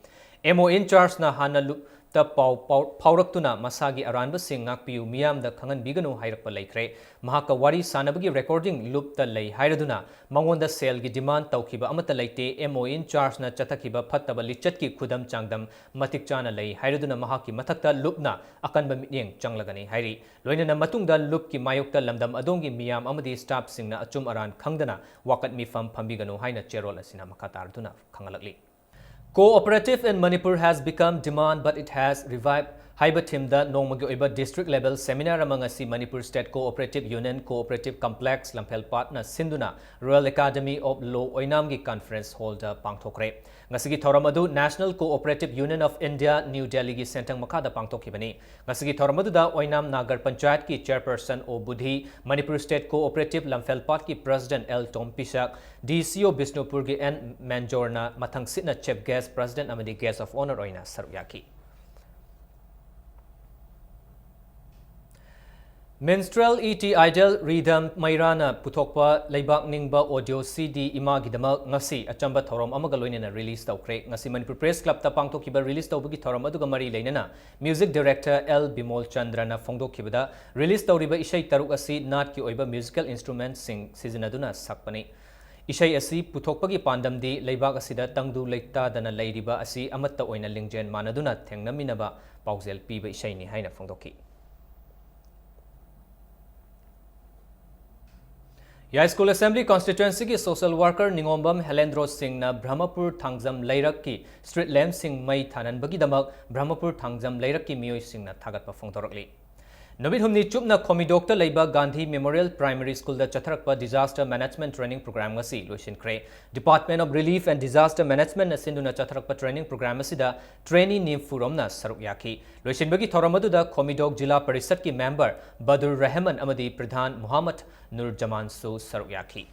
MO in chargeꯅ ꯍꯥꯟꯅ ꯂꯨꯞꯇ ꯄꯥꯎ ꯄꯥꯎ-, ꯐꯥꯎꯔꯛꯇꯨꯅ ꯃꯁꯥꯒꯤ ꯑꯔꯥꯟꯕꯁꯤꯡ ꯉꯥꯛꯄꯤꯌꯨ, ꯃꯤꯌꯥꯝꯗ ꯈꯪꯍꯟꯕꯤꯒꯅꯨ ꯍꯥꯏꯔꯛꯄ ꯂꯩꯈ꯭ꯔꯦ꯫ ꯃꯍꯥꯛꯀ ꯋꯥꯔꯤ ꯁꯥꯅꯕꯒꯤ recording ꯂꯨꯞꯇ ꯂꯩ ꯍꯥꯏꯔꯗꯨꯅ ꯃꯉꯣꯟꯗ ꯁꯦꯜꯒꯤ demand ꯇꯧꯈꯤꯕ ꯑꯃꯠꯇ ꯂꯩꯇꯦ꯫ MO in chargeꯅ ꯆꯠꯊꯈꯤꯕ ꯐꯠꯇꯕ ꯂꯤꯆꯠꯀꯤ ꯈꯨꯗꯝ ꯆꯥꯡꯗꯝ ꯃꯇꯤꯛ ꯆꯥꯅ ꯂꯩ ꯍꯥꯏꯔꯗꯨꯅ ꯃꯍꯥꯛꯀꯤ ꯃꯊꯛꯇ ꯂꯨꯞꯅ ꯑꯀꯟꯕ ꯃꯤꯠꯌꯦꯡ ꯆꯪꯂꯒꯅꯤ ꯍꯥꯏꯔꯤ꯫ ꯂꯣꯏꯅꯅ ꯃꯇꯨꯡꯗ ꯂꯨꯞꯀꯤ ꯃꯥꯌꯣꯛꯇ ꯂꯝꯗꯝ ꯑꯗꯣꯝꯒꯤ ꯃꯤꯌꯥꯝ ꯑꯃꯗꯤ staffꯁꯤꯡꯅ ꯑꯆꯨꯝ ꯑꯔꯥꯟ ꯈꯪꯗꯅ ꯋꯥꯀꯠ ꯃꯤꯐꯝ ꯐꯝꯕꯤꯒꯅꯨ ꯍꯥꯏꯅ ꯆꯦꯔꯣꯜ ꯑꯁꯤꯅ ꯃꯈꯥ ꯇꯥꯔꯗꯨꯅ ꯈꯪꯍꯜꯂꯛꯂꯤ꯫ Cooperative in Manipur has become demand, but it has revived ꯍꯥꯏꯕ themeꯗ ꯅꯣꯡꯃꯒꯤ ꯑꯣꯏꯕ district level seminar ꯑꯃ ꯉꯁꯤ Manipur State Cooperative Union Cooperative Complex ꯂꯝꯐꯦꯜꯄꯥꯠꯅ ꯁꯤꯟꯗꯨꯅ Royal Academy of Law ꯑꯣꯏꯅꯥꯝꯒꯤ conference hallꯗ ꯄꯥꯡꯊꯣꯛꯈ꯭ꯔꯦ꯫ ꯉꯁꯤꯒꯤ ꯊꯧꯔꯝ ꯑꯗꯨ National Cooperative Union of India, New Delhiꯒꯤ ꯁꯦꯟꯊꯪ ꯃꯈꯥꯗ ꯄꯥꯡꯊꯣꯛꯈꯤꯕꯅꯤ꯫ ꯉꯁꯤꯒꯤ ꯊꯧꯔꯝ ꯑꯗꯨꯗ ꯑꯣꯏꯅꯥꯝ ꯅꯥꯒꯔ ꯄꯟꯆꯥꯌꯠꯀꯤ chairperson O Budhi, Manipur State Cooperative ꯂꯝꯐꯦꯜꯄꯥꯠꯀꯤ president ꯑꯦꯜ ꯇꯣꯝꯄꯤꯁꯛ, DCO ꯕꯤꯁꯅꯨꯄꯨꯔꯒꯤ ꯑꯦꯟ ꯃꯦꯟꯖꯣꯔꯅ ꯃꯊꯪꯁꯤꯠꯅ chief guest, president ꯑꯃꯗꯤ guest of honour ꯑꯣꯏꯅ ꯁꯔꯨꯛ ꯌꯥꯈꯤ꯫ Minstrel E T Idol ꯔꯤꯙꯝ ꯃꯩꯔꯥꯅ ꯄꯨꯊꯣꯛꯄ ꯂꯩꯕꯥꯛ ꯅꯤꯡꯕ audio CD ꯏꯃꯥꯒꯤꯗꯃꯛ ꯉꯁꯤ ꯑꯆꯝꯕ ꯊꯧꯔꯝ ꯑꯃꯒ ꯂꯣꯏꯅꯅ release ꯇꯧꯈ꯭ꯔꯦ꯫ ꯉꯁꯤ ꯃꯅꯤꯄꯨꯔ Press Clubꯇ ꯄꯥꯡꯊꯣꯛꯈꯤꯕ release ꯇꯧꯕꯒꯤ ꯊꯧꯔꯝ ꯑꯗꯨꯒ ꯃꯔꯤ ꯂꯩꯅꯅ music director L Bimol ꯆꯟꯗ꯭ꯔꯅ ꯐꯣꯡꯗꯣꯛꯈꯤꯕꯗ, release ꯇꯧꯔꯤꯕ ꯏꯁꯩ ꯇꯔꯨꯛ ꯑꯁꯤ ꯅꯥꯠꯀꯤ ꯑꯣꯏꯕ musical instrumentꯁꯤꯡ ꯁꯤꯖꯤꯟꯅꯗꯨꯅ ꯁꯛꯄꯅꯤ꯫ ꯏꯁꯩ ꯑꯁꯤ ꯄꯨꯊꯣꯛꯄꯒꯤ ꯄꯥꯟꯗꯝꯗꯤ ꯂꯩꯕꯥꯛ ꯑꯁꯤꯗ ꯇꯪꯗꯨ ꯂꯩꯇꯥꯗꯅ ꯂꯩꯔꯤꯕ ꯑꯁꯤ ꯑꯃꯠꯇ ꯑꯣꯏꯅ ꯂꯤꯡꯖꯦꯜ ꯃꯥꯟꯅꯗꯨꯅ ꯊꯦꯡꯅꯃꯤꯟꯅꯕ ꯄꯥꯎꯖꯦꯜ ꯄꯤꯕ ꯏꯁꯩꯅꯤ ꯍꯥꯏꯅ ꯐꯣꯡꯗꯣꯛꯈꯤ꯫ ꯌꯥꯏꯁ꯭ꯀꯨꯜ Assembly Constituencyꯒꯤ social worker ꯅꯤꯉꯣꯝꯕꯝ ꯍꯦꯂꯦꯟꯗ꯭ꯔꯣ ꯁꯤꯡꯅ ꯕ꯭ꯔꯍꯃꯄꯨꯔ ꯊꯥꯡꯖꯝ ꯂꯩꯔꯛꯀꯤ street lampꯁꯤꯡ ꯃꯩ ꯊꯥꯟꯍꯟꯕꯒꯤꯗꯃꯛ ꯕ꯭ꯔꯍꯃꯄꯨꯔ ꯊꯥꯡꯖꯝ ꯂꯩꯔꯛꯀꯤ ꯃꯤꯑꯣꯏꯁꯤꯡꯅ ꯊꯥꯒꯠꯄ ꯐꯣꯡꯗꯣꯔꯛꯂꯤ꯫ ꯅꯨꯃꯤꯠ ꯍꯨꯝꯅꯤ ꯆꯨꯞꯅ ꯈꯣꯃꯤꯗꯣꯛꯇ ꯂꯩꯕ Gandhi Memorial Primary Schoolꯗ ꯆꯠꯊꯔꯛꯄ Disaster Management Training Program ꯉꯁꯤ ꯂꯣꯏꯁꯤꯟꯈ꯭ꯔꯦ꯫ Department of Relief and Disaster Managementꯅ ꯁꯤꯟꯗꯨꯅ ꯆꯠꯊꯔꯛꯄ training program ꯑꯁꯤꯗ trainee ꯅꯤꯐꯨꯔꯣꯝꯅ ꯁꯔꯨꯛ ꯌꯥꯈꯤ꯫ ꯂꯣꯏꯁꯤꯟꯕꯒꯤ ꯊꯧꯔꯝ ꯑꯗꯨꯗ ꯈꯣꯃꯤꯗꯣꯛ ꯖꯤꯂꯥ ꯄꯔꯤꯁꯠꯀꯤ member ꯕꯗꯨꯔ ꯔꯍꯃꯟ ꯑꯃꯗꯤ ꯄ꯭ꯔꯙꯥꯟ ꯃꯨꯍꯝꯃꯗ ꯅꯨꯔ ꯖꯃꯥꯟꯁꯨ ꯁꯔꯨꯛ ꯌꯥꯈꯤ꯫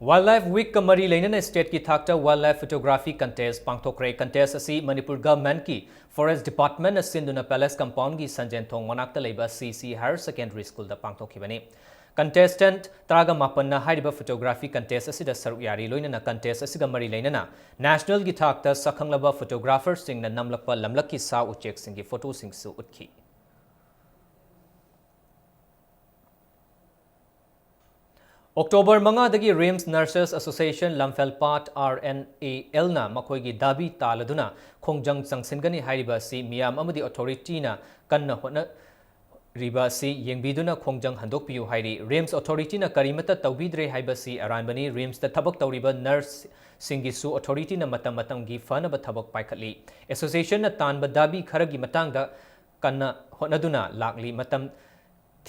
Wildlife Week ꯀ ꯃꯔꯤ ꯂꯩꯅꯅ state ꯀꯤ ꯊꯥꯛꯇ Wildlife Photography Contest ꯄꯥꯡꯊꯣꯛꯈ꯭ꯔꯦ꯫ Contest ꯑꯁꯤ ꯃꯅꯤꯄꯨꯔ Government ꯀꯤ Forest Department ꯅ ꯁꯤꯟꯗꯨꯅ Palace Compound ꯒꯤ ꯁꯟꯖꯦꯟ ꯊꯣꯡ ꯃꯅꯥꯛꯇ ꯂꯩꯕ C C Higher Secondary School ꯗ ꯄꯥꯡꯊꯣꯛꯈꯤꯕꯅꯤ꯫ Contestant ꯇꯔꯥꯒ ꯃꯥꯄꯟꯅ ꯍꯥꯏꯔꯤꯕ photography contest ꯑꯁꯤꯗ ꯁꯔꯨꯛ ꯌꯥꯔꯤ꯫ ꯂꯣꯏꯅꯅ contest ꯑꯁꯤꯒ ꯃꯔꯤ ꯂꯩꯅꯅ national ꯒꯤ ꯊꯥꯛꯇ ꯁꯛꯈꯪꯂꯕ photographer ꯁꯤꯡꯅ ꯅꯝꯂꯛꯄ ꯂꯝꯂꯛꯀꯤ ꯁꯥ ꯎꯆꯦꯛꯁꯤꯡꯒꯤ photo ꯁꯤꯡꯁꯨ ꯎꯠꯈꯤ꯫ October ꯃꯉꯥꯗꯒꯤ RIMS Nurses Association ꯂꯝꯐꯦꯜꯄꯥꯠ, R N A L ꯅ ꯃꯈꯣꯏꯒꯤ ꯗꯥꯕꯤ ꯇꯥꯜꯂꯗꯨꯅ ꯈꯣꯡꯖꯪ ꯆꯪꯁꯤꯟꯒꯅꯤ ꯍꯥꯏꯔꯤꯕ ꯑꯁꯤ ꯃꯤꯌꯥꯝ ꯑꯃꯗꯤ authority ꯅ ꯀꯟꯅ ꯍꯣꯠꯅꯔꯤꯕ ꯑꯁꯤ ꯌꯦꯡꯕꯤꯗꯨꯅ ꯈꯣꯡꯖꯪ ꯍꯟꯗꯣꯛꯄꯤꯌꯨ ꯍꯥꯏꯔꯤ꯫ RIMS authority ꯅ ꯀꯔꯤꯃꯠꯇ ꯇꯧꯕꯤꯗ꯭ꯔꯦ ꯍꯥꯏꯕꯁꯤ ꯑꯔꯥꯟꯕꯅꯤ꯫ RIMS ꯇ ꯊꯕꯛ ꯇꯧꯔꯤꯕ nurse ꯁꯤꯡꯒꯤꯁꯨ authority ꯅ ꯃꯇꯝ ꯃꯇꯝꯒꯤ ꯐꯅꯕ ꯊꯕꯛ ꯄꯥꯏꯈꯠꯂꯤ꯫ Association ꯅ ꯇꯥꯟꯕ ꯗꯥꯕꯤ ꯈꯔꯒꯤ ꯃꯇꯥꯡꯗ ꯀꯟꯅ ꯍꯣꯠꯅꯗꯨꯅ ꯂꯥꯛꯂꯤ꯫ ꯃꯇꯝ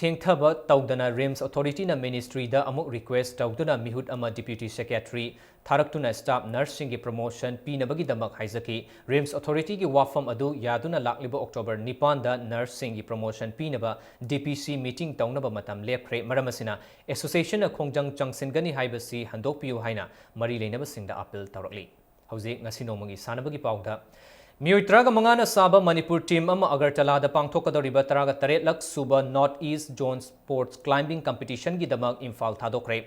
ꯊꯦꯡꯊꯕ ꯇꯧꯗꯅ RIMS authority ꯅ ministry ꯗ ꯑꯃꯨꯛ request ꯇꯧꯗꯨꯅ ꯃꯤꯍꯨꯠ ꯑꯃ Deputy Secretary ꯊꯥꯔꯛꯇꯨꯅ staff nurse ꯁꯤꯡꯒꯤ promotion ꯄꯤꯅꯕꯒꯤꯗꯃꯛ ꯍꯥꯏꯖꯈꯤ꯫ RIMS authority ꯒꯤ ꯋꯥꯐꯝ ꯑꯗꯨ ꯌꯥꯗꯨꯅ ꯂꯥꯛꯂꯤꯕ October ꯅꯤꯄꯥꯟꯗ nurse ꯁꯤꯡꯒꯤ promotion ꯄꯤꯅꯕ D P C meeting ꯇꯧꯅꯕ ꯃꯇꯝ ꯂꯦꯞꯈ꯭ꯔꯦ꯫ ꯃꯔꯝ ꯑꯁꯤꯅ association ꯅ ꯈꯣꯡꯖꯪ ꯆꯪꯁꯤꯟꯒꯅꯤ ꯍꯥꯏꯕꯁꯤ ꯍꯟꯗꯣꯛꯄꯤꯌꯨ ꯍꯥꯏꯅ ꯃꯔꯤ ꯂꯩꯅꯕꯁꯤꯡꯗ appeal ꯇꯧꯔꯛꯂꯤ꯫ ꯍꯧꯖꯤꯛ ꯉꯁꯤ ꯅꯣꯡꯃꯒꯤ ꯁꯥꯟꯅꯕꯒꯤ ꯄꯥꯎꯗ꯫ ꯃꯤꯑꯣꯏ ꯇꯔꯥꯒ ꯃꯉꯥꯅ ꯁꯥꯕ ꯃꯅꯤꯄꯨꯔ team ꯑꯃ ꯑꯒꯔꯇꯂꯥꯗ ꯄꯥꯡꯊꯣꯛꯀꯗꯧꯔꯤꯕ ꯇꯔꯥꯒ ꯇꯔꯦꯠꯂꯛ ꯁꯨꯕ North East Zone Sports Climbing Competition ꯒꯤꯗꯃꯛ Imphal ꯊꯥꯗꯣꯛꯈ꯭ꯔꯦ꯫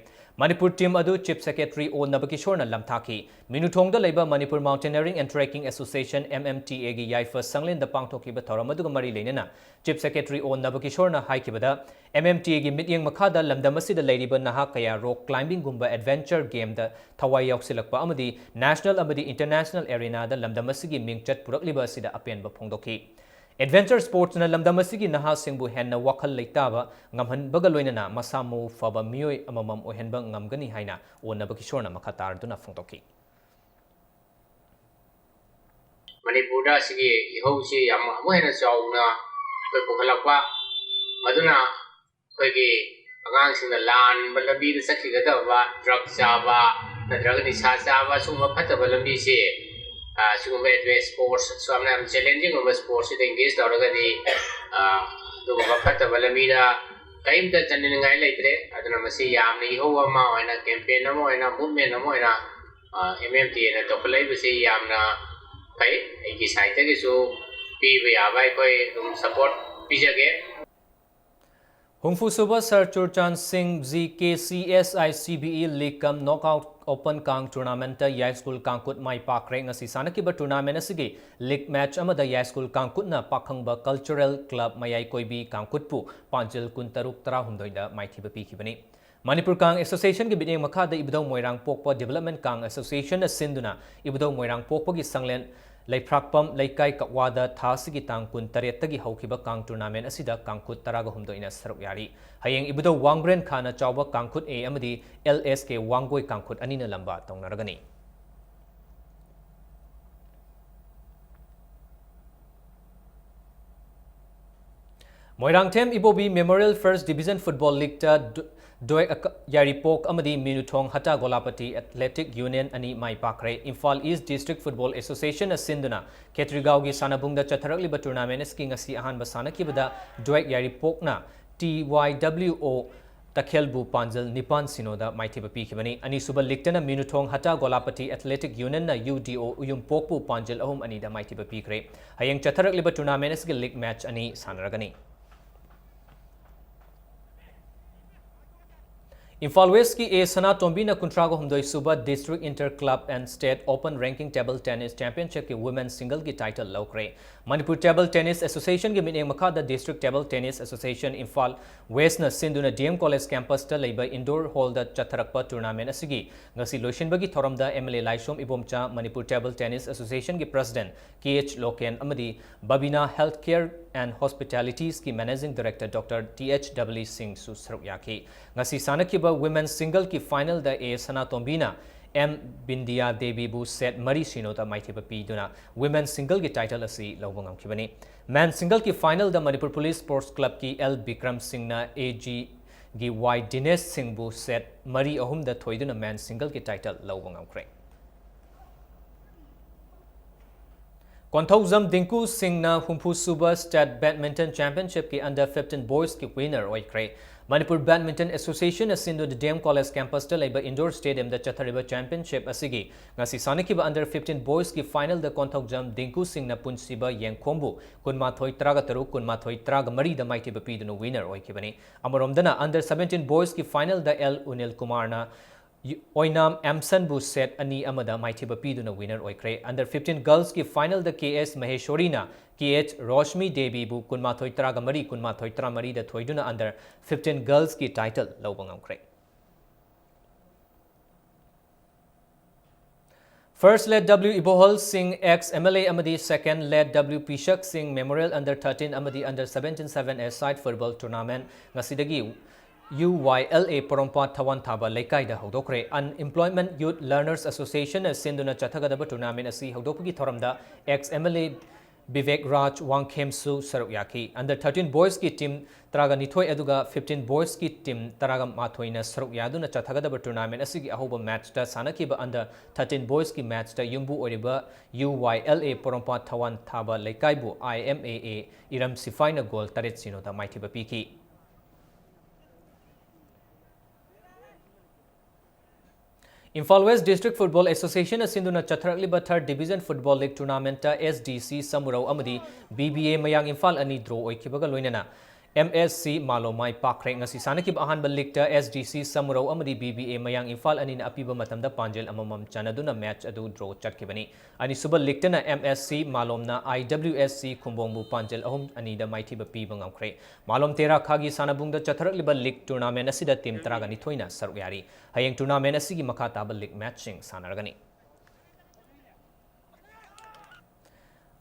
Manipur team ꯑꯗꯨ Chief Secretary O ꯅꯕꯀꯤꯁꯣꯔꯅ ꯂꯝꯊꯥꯈꯤ꯫ ꯃꯤꯅꯨꯊꯣꯡꯗ ꯂꯩꯕ Manipur Mountaineering and Trekking Association, M M T A ꯒꯤ ꯌꯥꯏꯐ ꯁꯪꯂꯦꯟꯗ ꯄꯥꯡꯊꯣꯛꯈꯤꯕ ꯊꯧꯔꯝ ꯑꯗꯨꯒ ꯃꯔꯤ ꯂꯩꯅꯅ Chief Secretary O ꯅꯕꯀꯤꯁꯣꯔꯅ ꯍꯥꯏꯈꯤꯕꯗ, M M T A ꯒꯤ ꯃꯤꯠꯌꯦꯡ ꯃꯈꯥꯗ ꯂꯝꯗꯝ ꯑꯁꯤꯗ ꯂꯩꯔꯤꯕ ꯅꯍꯥ ꯀꯌꯥ rock climbing ꯒꯨꯝꯕ adventure game ꯗ ꯊꯋꯥꯏ ꯌꯥꯎꯁꯤꯜꯂꯛꯄ ꯑꯃꯗꯤ national ꯑꯃꯗꯤ international arena ꯗ ꯂꯝꯗꯝ ꯑꯁꯤꯒꯤ ꯃꯤꯡꯆꯠ ꯄꯨꯔꯛꯂꯤꯕ ꯑꯁꯤꯗ ꯑꯄꯦꯟꯕ ꯐꯣꯡꯗꯣꯛꯈꯤ꯫ Adventure sports ꯅ ꯂꯝꯗꯝ ꯑꯁꯤꯒꯤ ꯅꯍꯥꯁꯤꯡꯕꯨ ꯍꯦꯟꯅ ꯋꯥꯈꯜ ꯂꯩꯇꯥꯕ ꯉꯝꯍꯟꯕꯒ ꯂꯣꯏꯅꯅ ꯃꯁꯥ ꯃꯎ ꯐꯕ ꯃꯤꯑꯣꯏ ꯑꯃꯃꯝ ꯑꯣꯏꯍꯟꯕ ꯉꯝꯒꯅꯤ ꯍꯥꯏꯅ ꯑꯣ ꯅꯕꯀꯤꯁꯣꯔꯅ ꯃꯈꯥ ꯇꯥꯔꯗꯨꯅ ꯐꯣꯡꯗꯣꯛꯈꯤ꯫ ꯃꯅꯤꯄꯨꯔꯗ ꯑꯁꯤꯒꯤ ꯏꯍꯧꯁꯤ ꯌꯥꯝ ꯑꯃꯨꯛ ꯍꯦꯟꯅ ꯆꯥꯎꯅ ꯑꯩꯈꯣꯏ ꯄꯨꯈꯠꯂꯛꯄ, ꯃꯗꯨꯅ ꯑꯩꯈꯣꯏꯒꯤ ꯑꯉꯥꯡꯁꯤꯡꯅ ꯂꯥꯟꯕ ꯂꯝꯕꯤꯗ ꯆꯠꯈꯤꯒꯗꯕ, drug ꯆꯥꯕ ꯅꯠꯇ꯭ꯔꯒ ꯅꯤꯁꯥ ꯆꯥꯕ, ꯁꯤꯒꯨꯝꯕ ꯐꯠꯇꯕ ꯂꯝꯕꯤꯁꯤ, ꯑ, ꯁꯤꯒꯨꯝꯕ adventure sports, ꯁꯨꯃꯥꯏꯅ ꯌꯥꯝ challenging ꯑꯣꯏꯕ sports ꯁꯤꯗ engage ꯇꯧꯔꯒꯗꯤ, ꯑ, ꯑꯗꯨꯒꯨꯝꯕ ꯐꯠꯇꯕ ꯂꯝꯕꯤꯗ ꯀꯔꯤꯝꯇ ꯆꯟꯅꯤꯡꯉꯥꯏ ꯂꯩꯇ꯭ꯔꯦ꯫ ꯑꯗꯨꯅ ꯃꯁꯤ ꯌꯥꯝꯅ ꯏꯍꯧ ꯑꯃ ꯑꯣꯏꯅ, ꯀꯦꯝꯄꯦꯟ ꯑꯃ ꯑꯣꯏꯅ, ꯃꯨꯞꯃꯦꯟ ꯑꯃ ꯑꯣꯏꯅ ꯑꯦꯝ ꯑꯦꯝ ꯇꯤ ꯑꯦꯅ ꯇꯧꯈꯠꯂꯛꯏꯕꯁꯤ ꯌꯥꯝꯅ ꯐꯩ꯫ ꯑꯩꯒꯤ ꯁꯥꯏꯠꯇꯒꯤꯁꯨ ꯄꯤꯕ ꯌꯥꯕ ꯑꯩꯈꯣꯏ ꯑꯗꯨꯝ ꯁꯄꯣꯔꯠ ꯄꯤꯖꯒꯦ꯫ ꯍꯨꯝꯐꯨꯁꯨꯕ ꯁꯔ ꯆꯨꯔꯆꯥꯟ ꯁꯤꯡ G K C S I C B E league cum knockout open ꯀꯥꯡ ꯇꯣꯔꯅꯥꯃꯦꯟꯠꯇ ꯌꯥꯏꯁ꯭ꯀꯨꯜ ꯀꯥꯡꯈꯨꯠ ꯃꯥꯏ ꯄꯥꯛꯈ꯭ꯔꯦ꯫ ꯉꯁꯤ ꯁꯥꯟꯅꯈꯤꯕ ꯇꯣꯔꯅꯥꯃꯦꯟꯠ ꯑꯁꯤꯒꯤ ꯂꯤꯒ ꯃꯦꯆ ꯑꯃꯗ ꯌꯥꯏꯁ꯭ꯀꯨꯜ ꯀꯥꯡꯈꯨꯠꯅ ꯄꯥꯈꯪꯕ ꯀꯜꯆꯔꯦꯜ ꯀ꯭ꯂꯕ ꯃꯌꯥꯏ ꯀꯣꯏꯕꯤ ꯀꯥꯡꯈꯨꯠꯄꯨ ꯄꯥꯟꯖꯤꯜ ꯀꯨꯟꯇꯔꯨꯛ ꯇꯔꯥꯍꯨꯝꯗꯣꯏꯗ ꯃꯥꯏꯊꯤꯕ ꯄꯤꯈꯤꯕꯅꯤ꯫ ꯃꯅꯤꯄꯨꯔ ꯀꯥꯡ ꯑꯦꯁꯣꯁꯤꯌꯦꯁꯟꯒꯤ ꯃꯤꯠꯌꯦꯡ ꯃꯈꯥꯗ ꯏꯕꯨꯙꯧ ꯃꯣꯏꯔꯥꯡ ꯄꯣꯛꯄ ꯗꯤꯕꯦꯂꯞꯃꯦꯟꯠ ꯀꯥꯡ ꯑꯦꯁꯣꯁꯤꯌꯦꯁꯟꯅ ꯁꯤꯟꯗꯨꯅ ꯏꯕꯨꯙꯧ ꯃꯣꯏꯔꯥꯡ ꯄꯣꯛꯄꯒꯤ ꯁꯪꯂꯦꯟ ꯂꯩꯐ꯭ꯔꯥꯛꯄꯝ ꯂꯩꯀꯥꯏ ꯀꯛꯋꯥꯗ ꯊꯥ ꯑꯁꯤꯒꯤ ꯇꯥꯡ ꯀꯨꯟꯇꯔꯦꯠꯇꯒꯤ ꯍꯧꯈꯤꯕ ꯀꯥꯡ ꯇꯣꯔꯅꯥꯃꯦꯟꯠ ꯑꯁꯤꯗ ꯀꯥꯡꯈꯨꯠ ꯇꯔꯥꯒ ꯍꯨꯝꯗꯣꯏꯅ ꯁꯔꯨꯛ ꯌꯥꯔꯤ꯫ ꯍꯌꯦꯡ ꯏꯕꯨꯙꯧ ꯋꯥꯡꯕ꯭ꯔꯦꯟ ꯈꯥꯅ ꯆꯥꯎꯕ ꯀꯥꯡꯈꯨꯠ ꯑꯦ ꯑꯃꯗꯤ ꯑꯦꯜ ꯑꯦꯁ ꯀꯦ ꯋꯥꯡꯒꯣꯏ ꯀꯥꯡꯈꯨꯠ ꯑꯅꯤꯅ ꯂꯝꯕꯥ ꯇꯧꯅꯔꯒꯅꯤ꯫ Moirangthem Ibobi memorial first division football ꯂꯤꯒꯇ ꯗꯨ-, ꯗꯣꯏꯛ ꯑꯀ-, ꯌꯥꯏꯔꯤꯄꯣꯛ ꯑꯃꯗꯤ ꯃꯤꯅꯨꯊꯣꯡ ꯍꯇꯥ ꯒꯣꯂꯥꯄꯇꯤ ꯑꯦꯊꯂꯦꯇꯤꯛ ꯌꯨꯅꯤꯌꯟ ꯑꯅꯤ ꯃꯥꯏ ꯄꯥꯛꯈ꯭ꯔꯦ꯫ ꯏꯝꯐꯥꯜ ꯏꯁ꯭ꯠ ꯗꯤꯁꯇ꯭ꯔꯤꯛ ꯐꯨꯠꯕꯣꯜ ꯑꯦꯁꯣꯁꯤꯌꯦꯁꯟꯅ ꯁꯤꯟꯗꯨꯅ ꯈꯦꯇ꯭ꯔꯤꯒꯥꯎꯒꯤ ꯁꯥꯟꯅꯕꯨꯡꯗ ꯆꯠꯊꯔꯛꯂꯤꯕ ꯇꯣꯔꯅꯥꯃꯦꯟꯠ ꯑꯁꯤꯒꯤ ꯉꯁꯤ ꯑꯍꯥꯟꯕ ꯁꯥꯟꯅꯈꯤꯕꯗ ꯗꯣꯏꯛ ꯌꯥꯏꯔꯤꯄꯣꯛꯅ ꯇꯤ ꯋꯥꯏ ꯗꯕ꯭ꯂꯤꯎ ꯑꯣ ꯇꯈꯦꯜꯕꯨ ꯄꯥꯟꯖꯜ ꯅꯤꯄꯥꯟ ꯁꯤꯅꯣꯗ ꯃꯥꯏꯊꯤꯕ ꯄꯤꯈꯤꯕꯅꯤ꯫ ꯑꯅꯤꯁꯨꯕ ꯂꯤꯒꯇꯅ ꯃꯤꯅꯨꯊꯣꯡ ꯍꯇꯥ ꯒꯣꯂꯥꯄꯇꯤ ꯑꯦꯊꯂꯦꯇꯤꯛ ꯌꯨꯅꯤꯌꯟꯅ ꯌꯨ ꯗꯤ ꯑꯣ ꯎꯌꯨꯝꯄꯣꯛꯄꯨ ꯄꯥꯟꯖꯜ ꯑꯍꯨꯝ ꯑꯅꯤꯗ ꯃꯥꯏꯊꯤꯕ ꯄꯤꯈ꯭ꯔꯦ꯫ ꯍꯌꯦꯡ ꯆꯠꯊꯔꯛꯂꯤꯕ ꯇꯣꯔꯅꯥꯃꯦꯟꯠ ꯑꯁꯤꯒꯤ ꯂꯤꯒ ꯃꯦꯆ ꯑꯅꯤ ꯁꯥꯟꯅꯔꯒꯅꯤ꯫ ꯏꯝꯐꯥꯜ ꯋꯦꯁ꯭ꯠꯀꯤ ꯑꯦ ꯁꯅꯥꯇꯣꯝꯕꯤꯅ ꯀꯨꯟꯊ꯭ꯔꯥꯒ ꯍꯨꯝꯗꯣꯏ sub district inter club and state open ranking table tennis ꯆꯦꯝꯄꯤꯌꯟꯁꯤꯞꯀꯤ ꯋꯨꯃꯦꯟ ꯁꯤꯡꯒꯜꯒꯤ ꯇꯥꯏꯇꯜ ꯂꯧꯈ꯭ꯔꯦ꯫ ꯃꯅꯤꯄꯨꯔ ꯇꯦꯕꯜ ꯇꯦꯅꯤꯁ ꯑꯦꯁꯣꯁꯤꯌꯦꯁꯟꯒꯤ ꯃꯤꯠꯌꯦꯡ ꯃꯈꯥꯗ district table tennis association Imphal ꯋꯦꯁ꯭ꯠꯅ ꯁꯤꯟꯗꯨꯅ ꯗꯤ ꯑꯦꯝ ꯀꯣꯂꯦꯖ ꯀꯦꯝꯄꯁꯇ ꯂꯩꯕ ꯏꯟꯗꯣꯔ ꯍꯣꯜꯗ ꯆꯠꯊꯔꯛꯄ ꯇꯣꯔꯅꯥꯃꯦꯟꯠ ꯑꯁꯤꯒꯤ ꯉꯁꯤ ꯂꯣꯏꯁꯤꯟꯕꯒꯤ ꯊꯧꯔꯝꯗ M L A Laishom Ibomcha, Manipur table tennis ꯑꯦꯁꯣꯁꯤꯌꯦꯁꯟꯒꯤ ꯄ꯭ꯔꯁꯤꯗꯦꯟꯠ ꯀꯦ ꯑꯦꯆ ꯂꯣꯀꯦꯟ ꯑꯃꯗꯤ ꯕꯕꯤꯅꯥ ꯍꯦꯜꯊ ꯀꯦꯌꯔ ꯑꯦꯟꯗ ꯍꯣꯁꯄꯤꯇꯥꯂꯤꯇꯤꯁꯀꯤ managing director doctor T H Dabali ꯁꯤꯡꯁꯨ ꯁꯔꯨꯛ ꯌꯥꯈꯤ꯫ ꯉꯁꯤ ꯁꯥꯟꯅꯈꯤꯕ ꯋꯤꯃꯦꯟ ꯁꯤꯡꯒꯜꯒꯤ ꯐꯥꯏꯅꯦꯜꯗ ꯑꯦ ꯁꯅꯥꯇꯣꯝꯕꯤꯅ ꯑꯦꯝ ꯕꯤꯟꯗꯤꯌꯥ ꯗꯦꯕꯤꯕꯨ ꯁꯦꯠ ꯃꯔꯤ ꯁꯤꯅꯣꯗ ꯃꯥꯏꯊꯤꯕ ꯄꯤꯗꯨꯅ ꯋꯤꯃꯦꯟ ꯁꯤꯡꯒꯜꯒꯤ ꯇꯥꯏꯇꯜ ꯑꯁꯤ ꯂꯧꯕ ꯉꯝꯈꯤꯕꯅꯤ꯫ ꯃꯦꯟ ꯁꯤꯡꯒꯜꯒꯤ ꯐꯥꯏꯅꯦꯜꯗ ꯃꯅꯤꯄꯨꯔ ꯄꯨꯂꯤꯁ ꯁ꯭ꯄꯣꯔꯠꯁ ꯀ꯭ꯂꯕꯀꯤ ꯑꯦꯜ ꯕꯤꯀ꯭ꯔꯝ ꯁꯤꯡꯅ ꯑꯦ ꯖꯤꯒꯤ ꯋꯥꯏ ꯗꯤꯅꯦꯁ ꯁꯤꯡꯕꯨ ꯁꯦꯠ ꯃꯔꯤ ꯑꯍꯨꯝꯗ ꯊꯣꯏꯗꯨꯅ ꯃꯦꯟ ꯁꯤꯡꯒꯜꯒꯤ ꯇꯥꯏꯇꯜ ꯂꯧꯕ ꯉꯝꯈ꯭ꯔꯦ꯫ ꯀꯣꯟꯊꯧꯖꯝ ꯗꯤꯡꯀꯨ ꯁꯤꯡꯅ ꯍꯨꯝꯐꯨ ꯁꯨꯕ State Badminton Championship ꯀꯤ under fifteen boys ꯀꯤ winner ꯑꯣꯏꯈ꯭ꯔꯦ꯫ ꯃꯅꯤꯄꯨꯔ Badminton Association ꯑꯁꯤꯅ D M College campus ꯇ ꯂꯩꯕ indoor stadium ꯗ ꯆꯠꯊꯔꯤꯕ championship ꯑꯁꯤꯒꯤ ꯉꯁꯤ ꯁꯥꯟꯅꯈꯤꯕ under fifteen boys ꯀꯤ final ꯗ ꯀꯣꯟꯊꯧꯖꯝ ꯗꯤꯡꯀꯨ ꯁꯤꯡꯅ ꯄꯨꯟꯁꯤꯕ ꯌꯦꯡꯈꯣꯝꯕꯨ ꯀꯨꯟꯃꯥꯊꯣꯏ ꯇꯔꯥꯒ ꯇꯔꯨꯛ, ꯀꯨꯟꯃꯥꯊꯣꯏ ꯇꯔꯥꯒ ꯃꯔꯤꯗ ꯃꯥꯏꯊꯤꯕ ꯄꯤꯗꯨꯅ winner ꯑꯣꯏꯈꯤꯕꯅꯤ꯫ ꯑꯃꯔꯣꯝꯗꯅ under seventeen boys ꯀꯤ final ꯗ L ꯎꯅꯤꯜ ꯀꯨꯃꯥꯔꯅ ꯌꯨ-, ꯑꯣꯏꯅꯥꯝ ꯑꯦꯝꯁꯟꯕꯨ set ꯑꯅꯤ ꯑꯃꯗ ꯃꯥꯏꯊꯤꯕ ꯄꯤꯗꯨꯅ winner ꯑꯣꯏꯈ꯭ꯔꯦ꯫ Under fifteen girls ꯀꯤ final ꯗ K S ꯃꯍꯦꯁꯣꯔꯤꯅ K H ꯔꯣꯁꯃꯤ ꯗꯦꯕꯤꯕꯨ ꯀꯨꯟꯃꯥꯊꯣꯏ ꯇꯔꯥꯒ ꯃꯔꯤ, ꯀꯨꯟꯃꯥꯊꯣꯏ ꯇꯔꯥꯃꯔꯤꯗ ꯊꯣꯏꯗꯨꯅ under fifteen girls ꯀꯤ title ꯂꯧꯕ ꯉꯝꯈ꯭ꯔꯦ꯫ First Late W ꯏꯕꯣꯍꯜ ꯁꯤꯡ, ex M L A ꯑꯃꯗꯤ Second Late W ꯄꯤꯁꯛ ꯁꯤꯡ Memorial Under thirteen ꯑꯃꯗꯤ Under seventeen seven A side football tournament ꯉꯁꯤꯗꯒꯤ U Y L A ꯄꯣꯔꯣꯝꯄꯥꯠ ꯊꯋꯥꯟ ꯊꯥꯕ ꯂꯩꯀꯥꯏꯗ ꯍꯧꯗꯣꯛꯈ꯭ꯔꯦ꯫ Unemployment Youth Learners Association ꯅ ꯁꯤꯟꯗꯨꯅ ꯆꯠꯊꯒꯗꯕ tournament ꯑꯁꯤ ꯍꯧꯗꯣꯛꯄꯒꯤ ꯊꯧꯔꯝꯗ ex M L A Bibek ꯔꯥꯖ ꯋꯥꯡꯈꯦꯝꯁꯨ ꯁꯔꯨꯛ ꯌꯥꯈꯤ꯫ Under thirteen boys ꯀꯤ team ꯇꯔꯥꯒ ꯅꯤꯊꯣꯏ ꯑꯗꯨꯒ fifteen boys ꯀꯤ team ꯇꯔꯥꯒ ꯃꯥꯊꯣꯏꯅ ꯁꯔꯨꯛ ꯌꯥꯗꯨꯅ ꯆꯠꯊꯒꯗꯕ tournament ꯑꯁꯤꯒꯤ ꯑꯍꯧꯕ match ꯇ ꯁꯥꯟꯅꯈꯤꯕ under thirteen boys ꯀꯤ match ꯇ ꯌꯨꯝꯕꯨ ꯑꯣꯏꯔꯤꯕ U Y L A ꯄꯣꯔꯣꯝꯄꯥꯠ ꯊꯋꯥꯟ ꯊꯥꯕ ꯂꯩꯀꯥꯏꯕꯨ I M A A ꯏꯔꯝ ꯁꯤꯐꯥꯏꯅ goal ꯇꯔꯦꯠ ꯁꯤꯅꯣꯗ ꯃꯥꯏꯊꯤꯕ ꯄꯤꯈꯤ꯫ Imphal West District Football Association ꯅ ꯁꯤꯟꯗꯨꯅ ꯆꯠꯊꯔꯛꯂꯤꯕ Third Division Football League Tournament ꯇ S D C ꯁꯃꯨꯔꯧ ꯑꯃꯗꯤ B B A ꯃꯌꯥꯡ ꯏꯝꯐꯥꯜ ꯑꯅꯤ draw ꯑꯣꯏꯈꯤꯕꯒ ꯂꯣꯏꯅꯅ M S C ꯃꯥꯂꯣꯝ ꯃꯥꯏ ꯄꯥꯛꯈ꯭ꯔꯦ꯫ ꯉꯁꯤ ꯁꯥꯟꯅꯈꯤꯕ ꯑꯍꯥꯟꯕ league ꯇ S D C ꯁꯃꯨꯔꯧ ꯑꯃꯗꯤ B B A ꯃꯌꯥꯡ ꯏꯝꯐꯥꯜ ꯑꯅꯤꯅ ꯑꯄꯤꯕ ꯃꯇꯝꯗ ꯄꯥꯟꯖꯤꯜ ꯑꯃꯃꯝ ꯆꯟꯅꯗꯨꯅ match ꯑꯗꯨ draw ꯆꯠꯈꯤꯕꯅꯤ꯫ ꯑꯅꯤꯁꯨꯕ league ꯇꯅ M S C ꯃꯥꯂꯣꯝꯅ I W S C ꯈꯨꯝꯕꯣꯡꯕꯨ ꯄꯥꯟꯖꯤꯜ ꯑꯍꯨꯝ ꯑꯅꯤꯗ ꯃꯥꯏꯊꯤꯕ ꯄꯤꯕ ꯉꯝꯈ꯭ꯔꯦ꯫ ꯃꯥꯂꯣꯝ ꯇꯦꯔꯥ ꯈꯥꯒꯤ ꯁꯥꯟꯅꯕꯨꯡꯗ ꯆꯠꯊꯔꯛꯂꯤꯕ league tournament ꯑꯁꯤꯗ team ꯇꯔꯥꯒ ꯅꯤꯊꯣꯏꯅ ꯁꯔꯨꯛ ꯌꯥꯔꯤ꯫ ꯍꯌꯦꯡ tournament ꯑꯁꯤꯒꯤ ꯃꯈꯥ ꯇꯥꯕ league matchꯁꯤꯡ ꯁꯥꯟꯅꯔꯒꯅꯤ꯫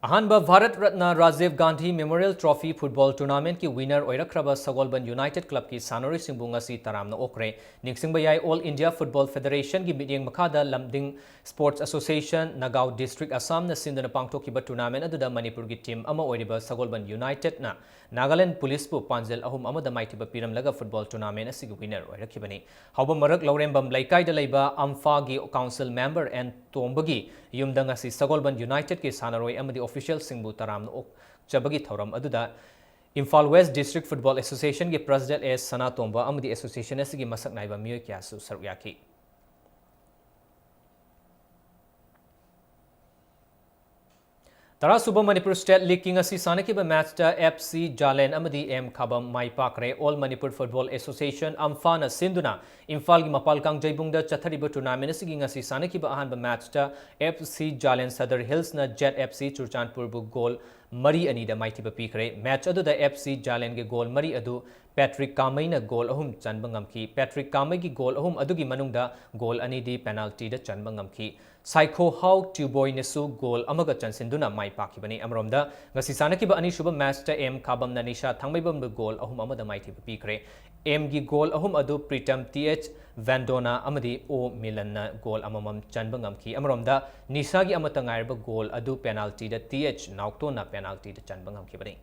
ꯑꯍꯥꯟꯕ Bharat Ratna Rajiv Gandhi Memorial Trophy Football Tournamentꯀꯤ winner ꯑꯣꯏꯔꯛꯈ꯭ꯔꯕ ꯁꯒꯣꯜꯕꯟ United Clubꯀꯤ ꯁꯥꯟꯅꯔꯣꯏꯁꯤꯡꯕꯨ ꯉꯁꯤ ꯇꯔꯥꯝꯅ ꯑꯣꯛꯈ꯭ꯔꯦ꯫ ꯅꯤꯡꯁꯤꯡꯕ ꯌꯥꯏ, All India Football Federationꯒꯤ ꯃꯤꯠꯌꯦꯡ ꯃꯈꯥꯗ ꯂꯝꯗꯤꯡ Sports Association, Nagaon District, Assamꯅ ꯁꯤꯟꯗꯨꯅ ꯄꯥꯡꯊꯣꯛꯈꯤꯕ tournament ꯑꯗꯨꯗ ꯃꯅꯤꯄꯨꯔꯒꯤ team ꯑꯃ ꯑꯣꯏꯔꯤꯕ ꯁꯒꯣꯜꯕꯟ Unitedꯅ ꯅꯥꯒꯥꯂꯦꯟ ꯄꯨꯂꯤꯁꯄꯨ ꯄꯥꯟꯖꯜ ꯑꯍꯨꯝ ꯑꯃꯗ ꯃꯥꯏꯊꯤꯕ ꯄꯤꯔꯝꯂꯒ ꯐꯨꯠꯕꯣꯜ ꯇꯣꯔꯅꯥꯃꯦꯟ ꯑꯁꯤꯒꯤ ꯋꯤꯅꯔ ꯑꯣꯏꯔꯛꯈꯤꯕꯅꯤ꯫ ꯍꯥꯎꯕꯝ ꯃꯔꯛ ꯂꯧꯔꯦꯝꯕꯝ ꯂꯩꯀꯥꯏꯗ ꯂꯩꯕ ꯑꯝꯐꯥꯒꯤ ꯀꯥꯎꯟꯁꯤꯜ ꯃꯦꯝꯕꯔ ꯑꯦꯟ ꯇꯣꯝꯕꯒꯤ ꯌꯨꯝꯗ ꯉꯁꯤ ꯁꯒꯣꯜꯕꯟ ꯌꯨꯅꯥꯏꯇꯦꯗꯀꯤ ꯁꯥꯟꯅꯔꯣꯏ ꯑꯃꯗꯤ ꯑꯣꯐꯤꯁꯤꯌꯦꯜꯁꯤꯡꯕꯨ ꯇꯔꯥꯝꯅ ꯑꯣꯛꯆꯕꯒꯤ ꯊꯧꯔꯝ ꯑꯗꯨꯗ ꯏꯝꯐꯥꯜ ꯋꯦꯁ ꯗꯤꯁꯇ꯭ꯔꯤꯛ ꯐꯨꯠꯕꯣꯜ ꯑꯦꯁꯣꯁꯤꯌꯦꯁꯟꯒꯤ ꯄ꯭ꯔꯁꯤꯗꯦꯟꯠ ꯑꯦꯁ ꯁꯅꯥꯇꯣꯝꯕ ꯑꯃꯗꯤ ꯑꯦꯁꯣꯁꯤꯌꯦꯁꯟ ꯑꯁꯤꯒꯤ ꯃꯁꯛ ꯅꯥꯏꯕ ꯃꯤꯑꯣꯏ ꯀꯌꯥꯁꯨ ꯁꯔꯨꯛ ꯌꯥꯈꯤ꯫ ꯇꯔꯥꯁꯨꯕ ꯃꯅꯤꯄꯨꯔ ꯁ꯭ꯇꯦꯠ ꯂꯤꯒꯀꯤ ꯉꯁꯤ ꯁꯥꯟꯅꯈꯤꯕ ꯃꯦꯆꯇ ꯑꯦꯐ ꯁꯤ ꯖꯥꯂꯦꯟ ꯑꯃꯗꯤ ꯑꯦꯝ ꯈꯥꯕꯝ ꯃꯥꯏ ꯄꯥꯛꯈ꯭ꯔꯦ꯫ ꯑꯣꯜ ꯃꯅꯤꯄꯨꯔ ꯐꯨꯠꯕꯣꯜ ꯑꯦꯁꯣꯁꯤꯌꯦꯁꯟ, ꯑꯝꯐꯥꯅ ꯁꯤꯟꯗꯨꯅ ꯏꯝꯐꯥꯜꯒꯤ ꯃꯄꯥꯜ ꯀꯥꯡꯖꯩꯕꯨꯡꯗ ꯆꯠꯊꯔꯤꯕ ꯇꯣꯔꯅꯥꯃꯦꯟ ꯑꯁꯤꯒꯤ ꯉꯁꯤ ꯁꯥꯟꯅꯈꯤꯕ ꯑꯍꯥꯟꯕ ꯃꯦꯆꯇ F C ꯖꯥꯂꯦꯟ Sadar ꯍꯤꯜꯁꯅ Z F C ꯆꯨꯔꯆꯥꯟꯄꯨꯔꯕꯨ goal ꯃꯔꯤ ꯑꯅꯤꯗ ꯃꯥꯏꯊꯤꯕ ꯄꯤꯈ꯭ꯔꯦ꯫ ꯃꯦꯆ ꯑꯗꯨꯗ ꯑꯦꯐ ꯁꯤ ꯖꯥꯂꯦꯟꯒꯤ ꯒꯣꯜ ꯃꯔꯤ ꯑꯗꯨ ꯄꯦꯇ꯭ꯔꯤꯛ ꯀꯥꯃꯩꯅ ꯒꯣꯜ ꯑꯍꯨꯝ ꯆꯟꯕ ꯉꯝꯈꯤ꯫ ꯄꯦꯇ꯭ꯔꯤꯛ ꯀꯥꯃꯩꯒꯤ ꯒꯣꯜ ꯑꯍꯨꯝ ꯑꯗꯨꯒꯤ ꯃꯅꯨꯡꯗ ꯒꯣꯜ ꯑꯅꯤꯗꯤ ꯄꯦꯅꯥꯜꯇꯤꯗ ꯆꯟꯕ ꯉꯝꯈꯤ꯫ ꯁꯥꯏꯈꯣꯍꯥꯎ ꯇ꯭ꯌꯨꯕꯣꯏꯅꯁꯨ ꯒꯣꯜ ꯑꯃꯒ ꯆꯟꯁꯤꯟꯗꯨꯅ ꯃꯥꯏ ꯄꯥꯛꯈꯤꯕꯅꯤ꯫ ꯑꯃꯔꯣꯝꯗ, ꯉꯁꯤ ꯁꯥꯟꯅꯈꯤꯕ ꯑꯅꯤꯁꯨꯕ ꯃꯦꯆꯇ ꯑꯦꯝ ꯈꯥꯕꯝꯅ ꯅꯤꯁꯥ ꯊꯥꯡꯃꯩꯕꯝꯕꯨ ꯒꯣꯜ ꯑꯍꯨꯝ ꯑꯃꯗ ꯃꯥꯏꯊꯤꯕ ꯄꯤꯈ꯭ꯔꯦ꯫ ꯑꯦꯝꯒꯤ ꯒꯣꯜ ꯑꯍꯨꯝ ꯑꯗꯨ ꯄ꯭ꯔꯤꯇꯝ ꯇꯤ ꯑꯦꯆ ꯚꯦꯟꯗꯣꯅꯥ ꯑꯃꯗꯤ ꯑꯣ ꯃꯤꯂꯟꯅ ꯒꯣꯜ ꯑꯃꯃꯝ ꯆꯟꯕ ꯉꯝꯈꯤ꯫ ꯑꯃꯔꯣꯝꯗ, ꯅꯤꯁꯥꯒꯤ ꯑꯃꯠꯇ ꯉꯥꯏꯔꯕ ꯒꯣꯜ ꯑꯗꯨ ꯄꯦꯅꯥꯜꯇꯤꯗ ꯇꯤ ꯑꯦꯆ ꯅꯥꯎꯇꯣꯟꯅ ꯄꯦꯅꯥꯜꯇꯤꯗ ꯆꯟꯕ ꯉꯝꯈꯤꯕꯅꯤ꯫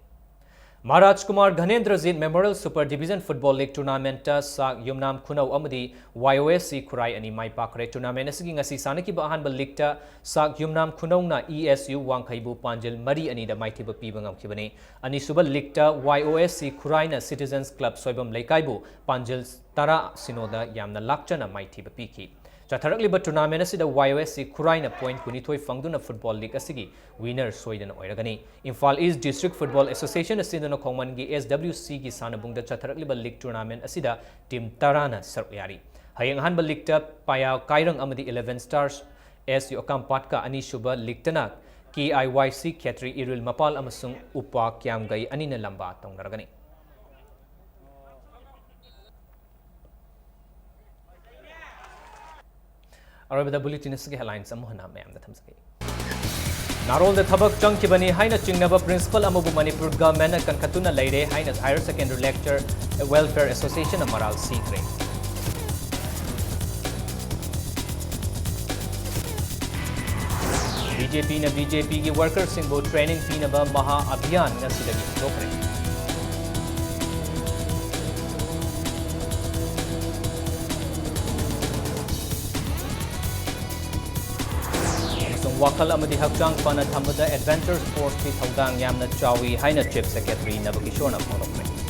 Maharaj Kumar Ghanendrajit memorial super division football league ꯇꯣꯔꯅꯥꯃꯦꯟꯠꯇ ꯁꯥꯛ ꯌꯨꯝꯅꯥꯝ ꯈꯨꯅꯧ ꯑꯃꯗꯤ ꯋꯥꯏ ꯑꯣ ꯑꯦꯁ ꯁꯤ ꯈꯨꯔꯥꯏ ꯑꯅꯤ ꯃꯥꯏ ꯄꯥꯛꯈ꯭ꯔꯦ꯫ ꯇꯣꯔꯅꯥꯃꯦꯟꯠ ꯑꯁꯤꯒꯤ ꯉꯁꯤ ꯁꯥꯟꯅꯈꯤꯕ ꯑꯍꯥꯟꯕ ꯂꯤꯒꯇ ꯁꯥꯛ ꯌꯨꯝꯅꯥꯝ ꯈꯨꯅꯧꯅ ꯏ ꯑꯦꯁ ꯌꯨ ꯋꯥꯡꯈꯩꯕꯨ ꯄꯥꯟꯖꯤꯜ ꯃꯔꯤ ꯑꯅꯤꯗ ꯃꯥꯏꯊꯤꯕ ꯄꯤꯕ ꯉꯝꯈꯤꯕꯅꯤ꯫ ꯑꯅꯤꯁꯨꯕ ꯂꯤꯒꯇ ꯋꯥꯏ ꯑꯣ ꯑꯦꯁ ꯁꯤ ꯈꯨꯔꯥꯏꯅ ꯁꯤꯇꯤꯖꯟꯁ ꯀ꯭ꯂꯕ ꯁꯣꯏꯕꯝ ꯂꯩꯀꯥꯏꯕꯨ ꯄꯥꯟꯖꯤꯜ ꯇꯔꯥ ꯁꯤꯅꯣꯗ ꯌꯥꯝꯅ ꯂꯥꯛꯆꯅ ꯃꯥꯏꯊꯤꯕ ꯄꯤꯈꯤ꯫ ꯆꯠꯊꯔꯛꯂꯤꯕ ꯇꯣꯔꯅꯥꯃꯦꯟꯠ ꯑꯁꯤꯗ ꯋꯥꯏ ꯑꯣ ꯑꯦꯁ ꯁꯤ ꯈꯨꯔꯥꯏꯅ ꯄꯣꯏꯟꯠ ꯀꯨꯟꯅꯤꯊꯣꯏ ꯐꯪꯗꯨꯅ ꯐꯨꯠꯕꯣꯜ ꯂꯤꯒ ꯑꯁꯤꯒꯤ ꯋꯤꯅꯔ ꯁꯣꯏꯗꯅ ꯑꯣꯏꯔꯒꯅꯤ꯫ ꯏꯝꯐꯥꯜ ꯏꯁ꯭ꯠ ꯗꯤꯁꯇ꯭ꯔꯤꯛ ꯐꯨꯠꯕꯣꯜ ꯑꯦꯁꯣꯁꯤꯌꯦꯁꯟꯅ ꯁꯤꯟꯗꯨꯅ ꯈꯣꯡꯃꯟꯒꯤ ꯑꯦꯁ ꯗꯕ꯭ꯂꯤꯎ ꯁꯤꯒꯤ ꯁꯥꯟꯅꯕꯨꯡꯗ ꯆꯠꯊꯔꯛꯂꯤꯕ ꯂꯤꯒ ꯇꯣꯔꯅꯥꯃꯦꯟꯠ ꯑꯁꯤꯗ ꯇꯤꯝ ꯇꯔꯥꯅ ꯁꯔꯨꯛ ꯌꯥꯔꯤ꯫ ꯍꯌꯦꯡ ꯑꯍꯥꯟꯕ ꯂꯤꯒꯇ ꯄꯥꯌꯥ ꯀꯥꯏꯔꯪ ꯑꯃꯗꯤ ꯏꯂꯦꯚꯦꯟ ꯁ꯭ꯇꯥꯔꯁ ꯑꯦꯁ ꯌꯨ ꯑꯀꯥꯝꯄꯥꯠꯀ, ꯑꯅꯤꯁꯨꯕ ꯂꯤꯒꯇꯅ ꯀꯦ ꯑꯥꯏ ꯋꯥꯏ ꯁꯤ ꯈꯦꯇ꯭ꯔꯤ ꯏꯔꯨꯏꯜ ꯃꯄꯥꯜ ꯑꯃꯁꯨꯡ ꯎꯄꯥ ꯀ꯭ꯌꯥꯝꯒꯩ ꯑꯅꯤꯅ ꯂꯝꯕꯥ ꯇꯧꯅꯔꯒꯅꯤ꯫ ꯑꯔꯣꯏꯕꯗ ꯕꯨꯂꯦꯇꯤꯟ ꯑꯁꯤꯒꯤ ꯍꯦꯗꯂꯥꯏꯟꯁ ꯑꯃꯨꯛ ꯍꯟꯅ ꯃꯌꯥꯝꯗ ꯊꯝꯖꯒꯦ꯫ ꯅꯥꯔꯣꯜꯗ ꯊꯕꯛ ꯆꯪꯈꯤꯕꯅꯤ ꯍꯥꯏꯅ ꯆꯤꯡꯅꯕ ꯄ꯭ꯔꯤꯟꯁꯤꯄꯜ ꯑꯃꯕꯨ ꯃꯅꯤꯄꯨꯔ ꯒꯚꯔꯟꯃꯦꯟꯠꯅ ꯀꯟꯈꯠꯇꯨꯅ ꯂꯩꯔꯦ ꯍꯥꯏꯅ ꯍꯥꯌꯔ ꯁꯦꯀꯦꯟꯗꯔꯤ ꯂꯦꯛꯆꯔ ꯋꯦꯜꯐꯤꯌꯔ ꯑꯦꯁꯣꯁꯤꯌꯦꯁꯟꯅ ꯃꯔꯥꯜ ꯁꯤꯈ꯭ꯔꯦ꯫ ꯕꯤ ꯖꯦ ꯄꯤꯅ ꯕꯤ ꯖꯦ ꯄꯤꯒꯤ ꯋꯥꯔꯀꯔꯁꯤꯡꯕꯨ ꯇ꯭ꯔꯦꯅꯤꯡ ꯄꯤꯅꯕ ꯃꯍꯥ ꯑꯚꯤꯌꯥꯟ ꯉꯁꯤꯗꯒꯤ ꯍꯧꯗꯣꯛꯈ꯭ꯔꯦ꯫ ꯋꯥꯈꯜ ꯑꯃꯗꯤ ꯍꯛꯆꯥꯡ ꯐꯅ ꯊꯝꯕꯗ adventure sportsꯀꯤ ꯊꯧꯗꯥꯡ ꯌꯥꯝꯅ ꯆꯥꯎꯏ ꯍꯥꯏꯅ Chief Secretary ꯅꯕꯀꯤꯁꯣꯔꯅ ꯐꯣꯡꯗꯣꯛꯈ꯭ꯔꯦ꯫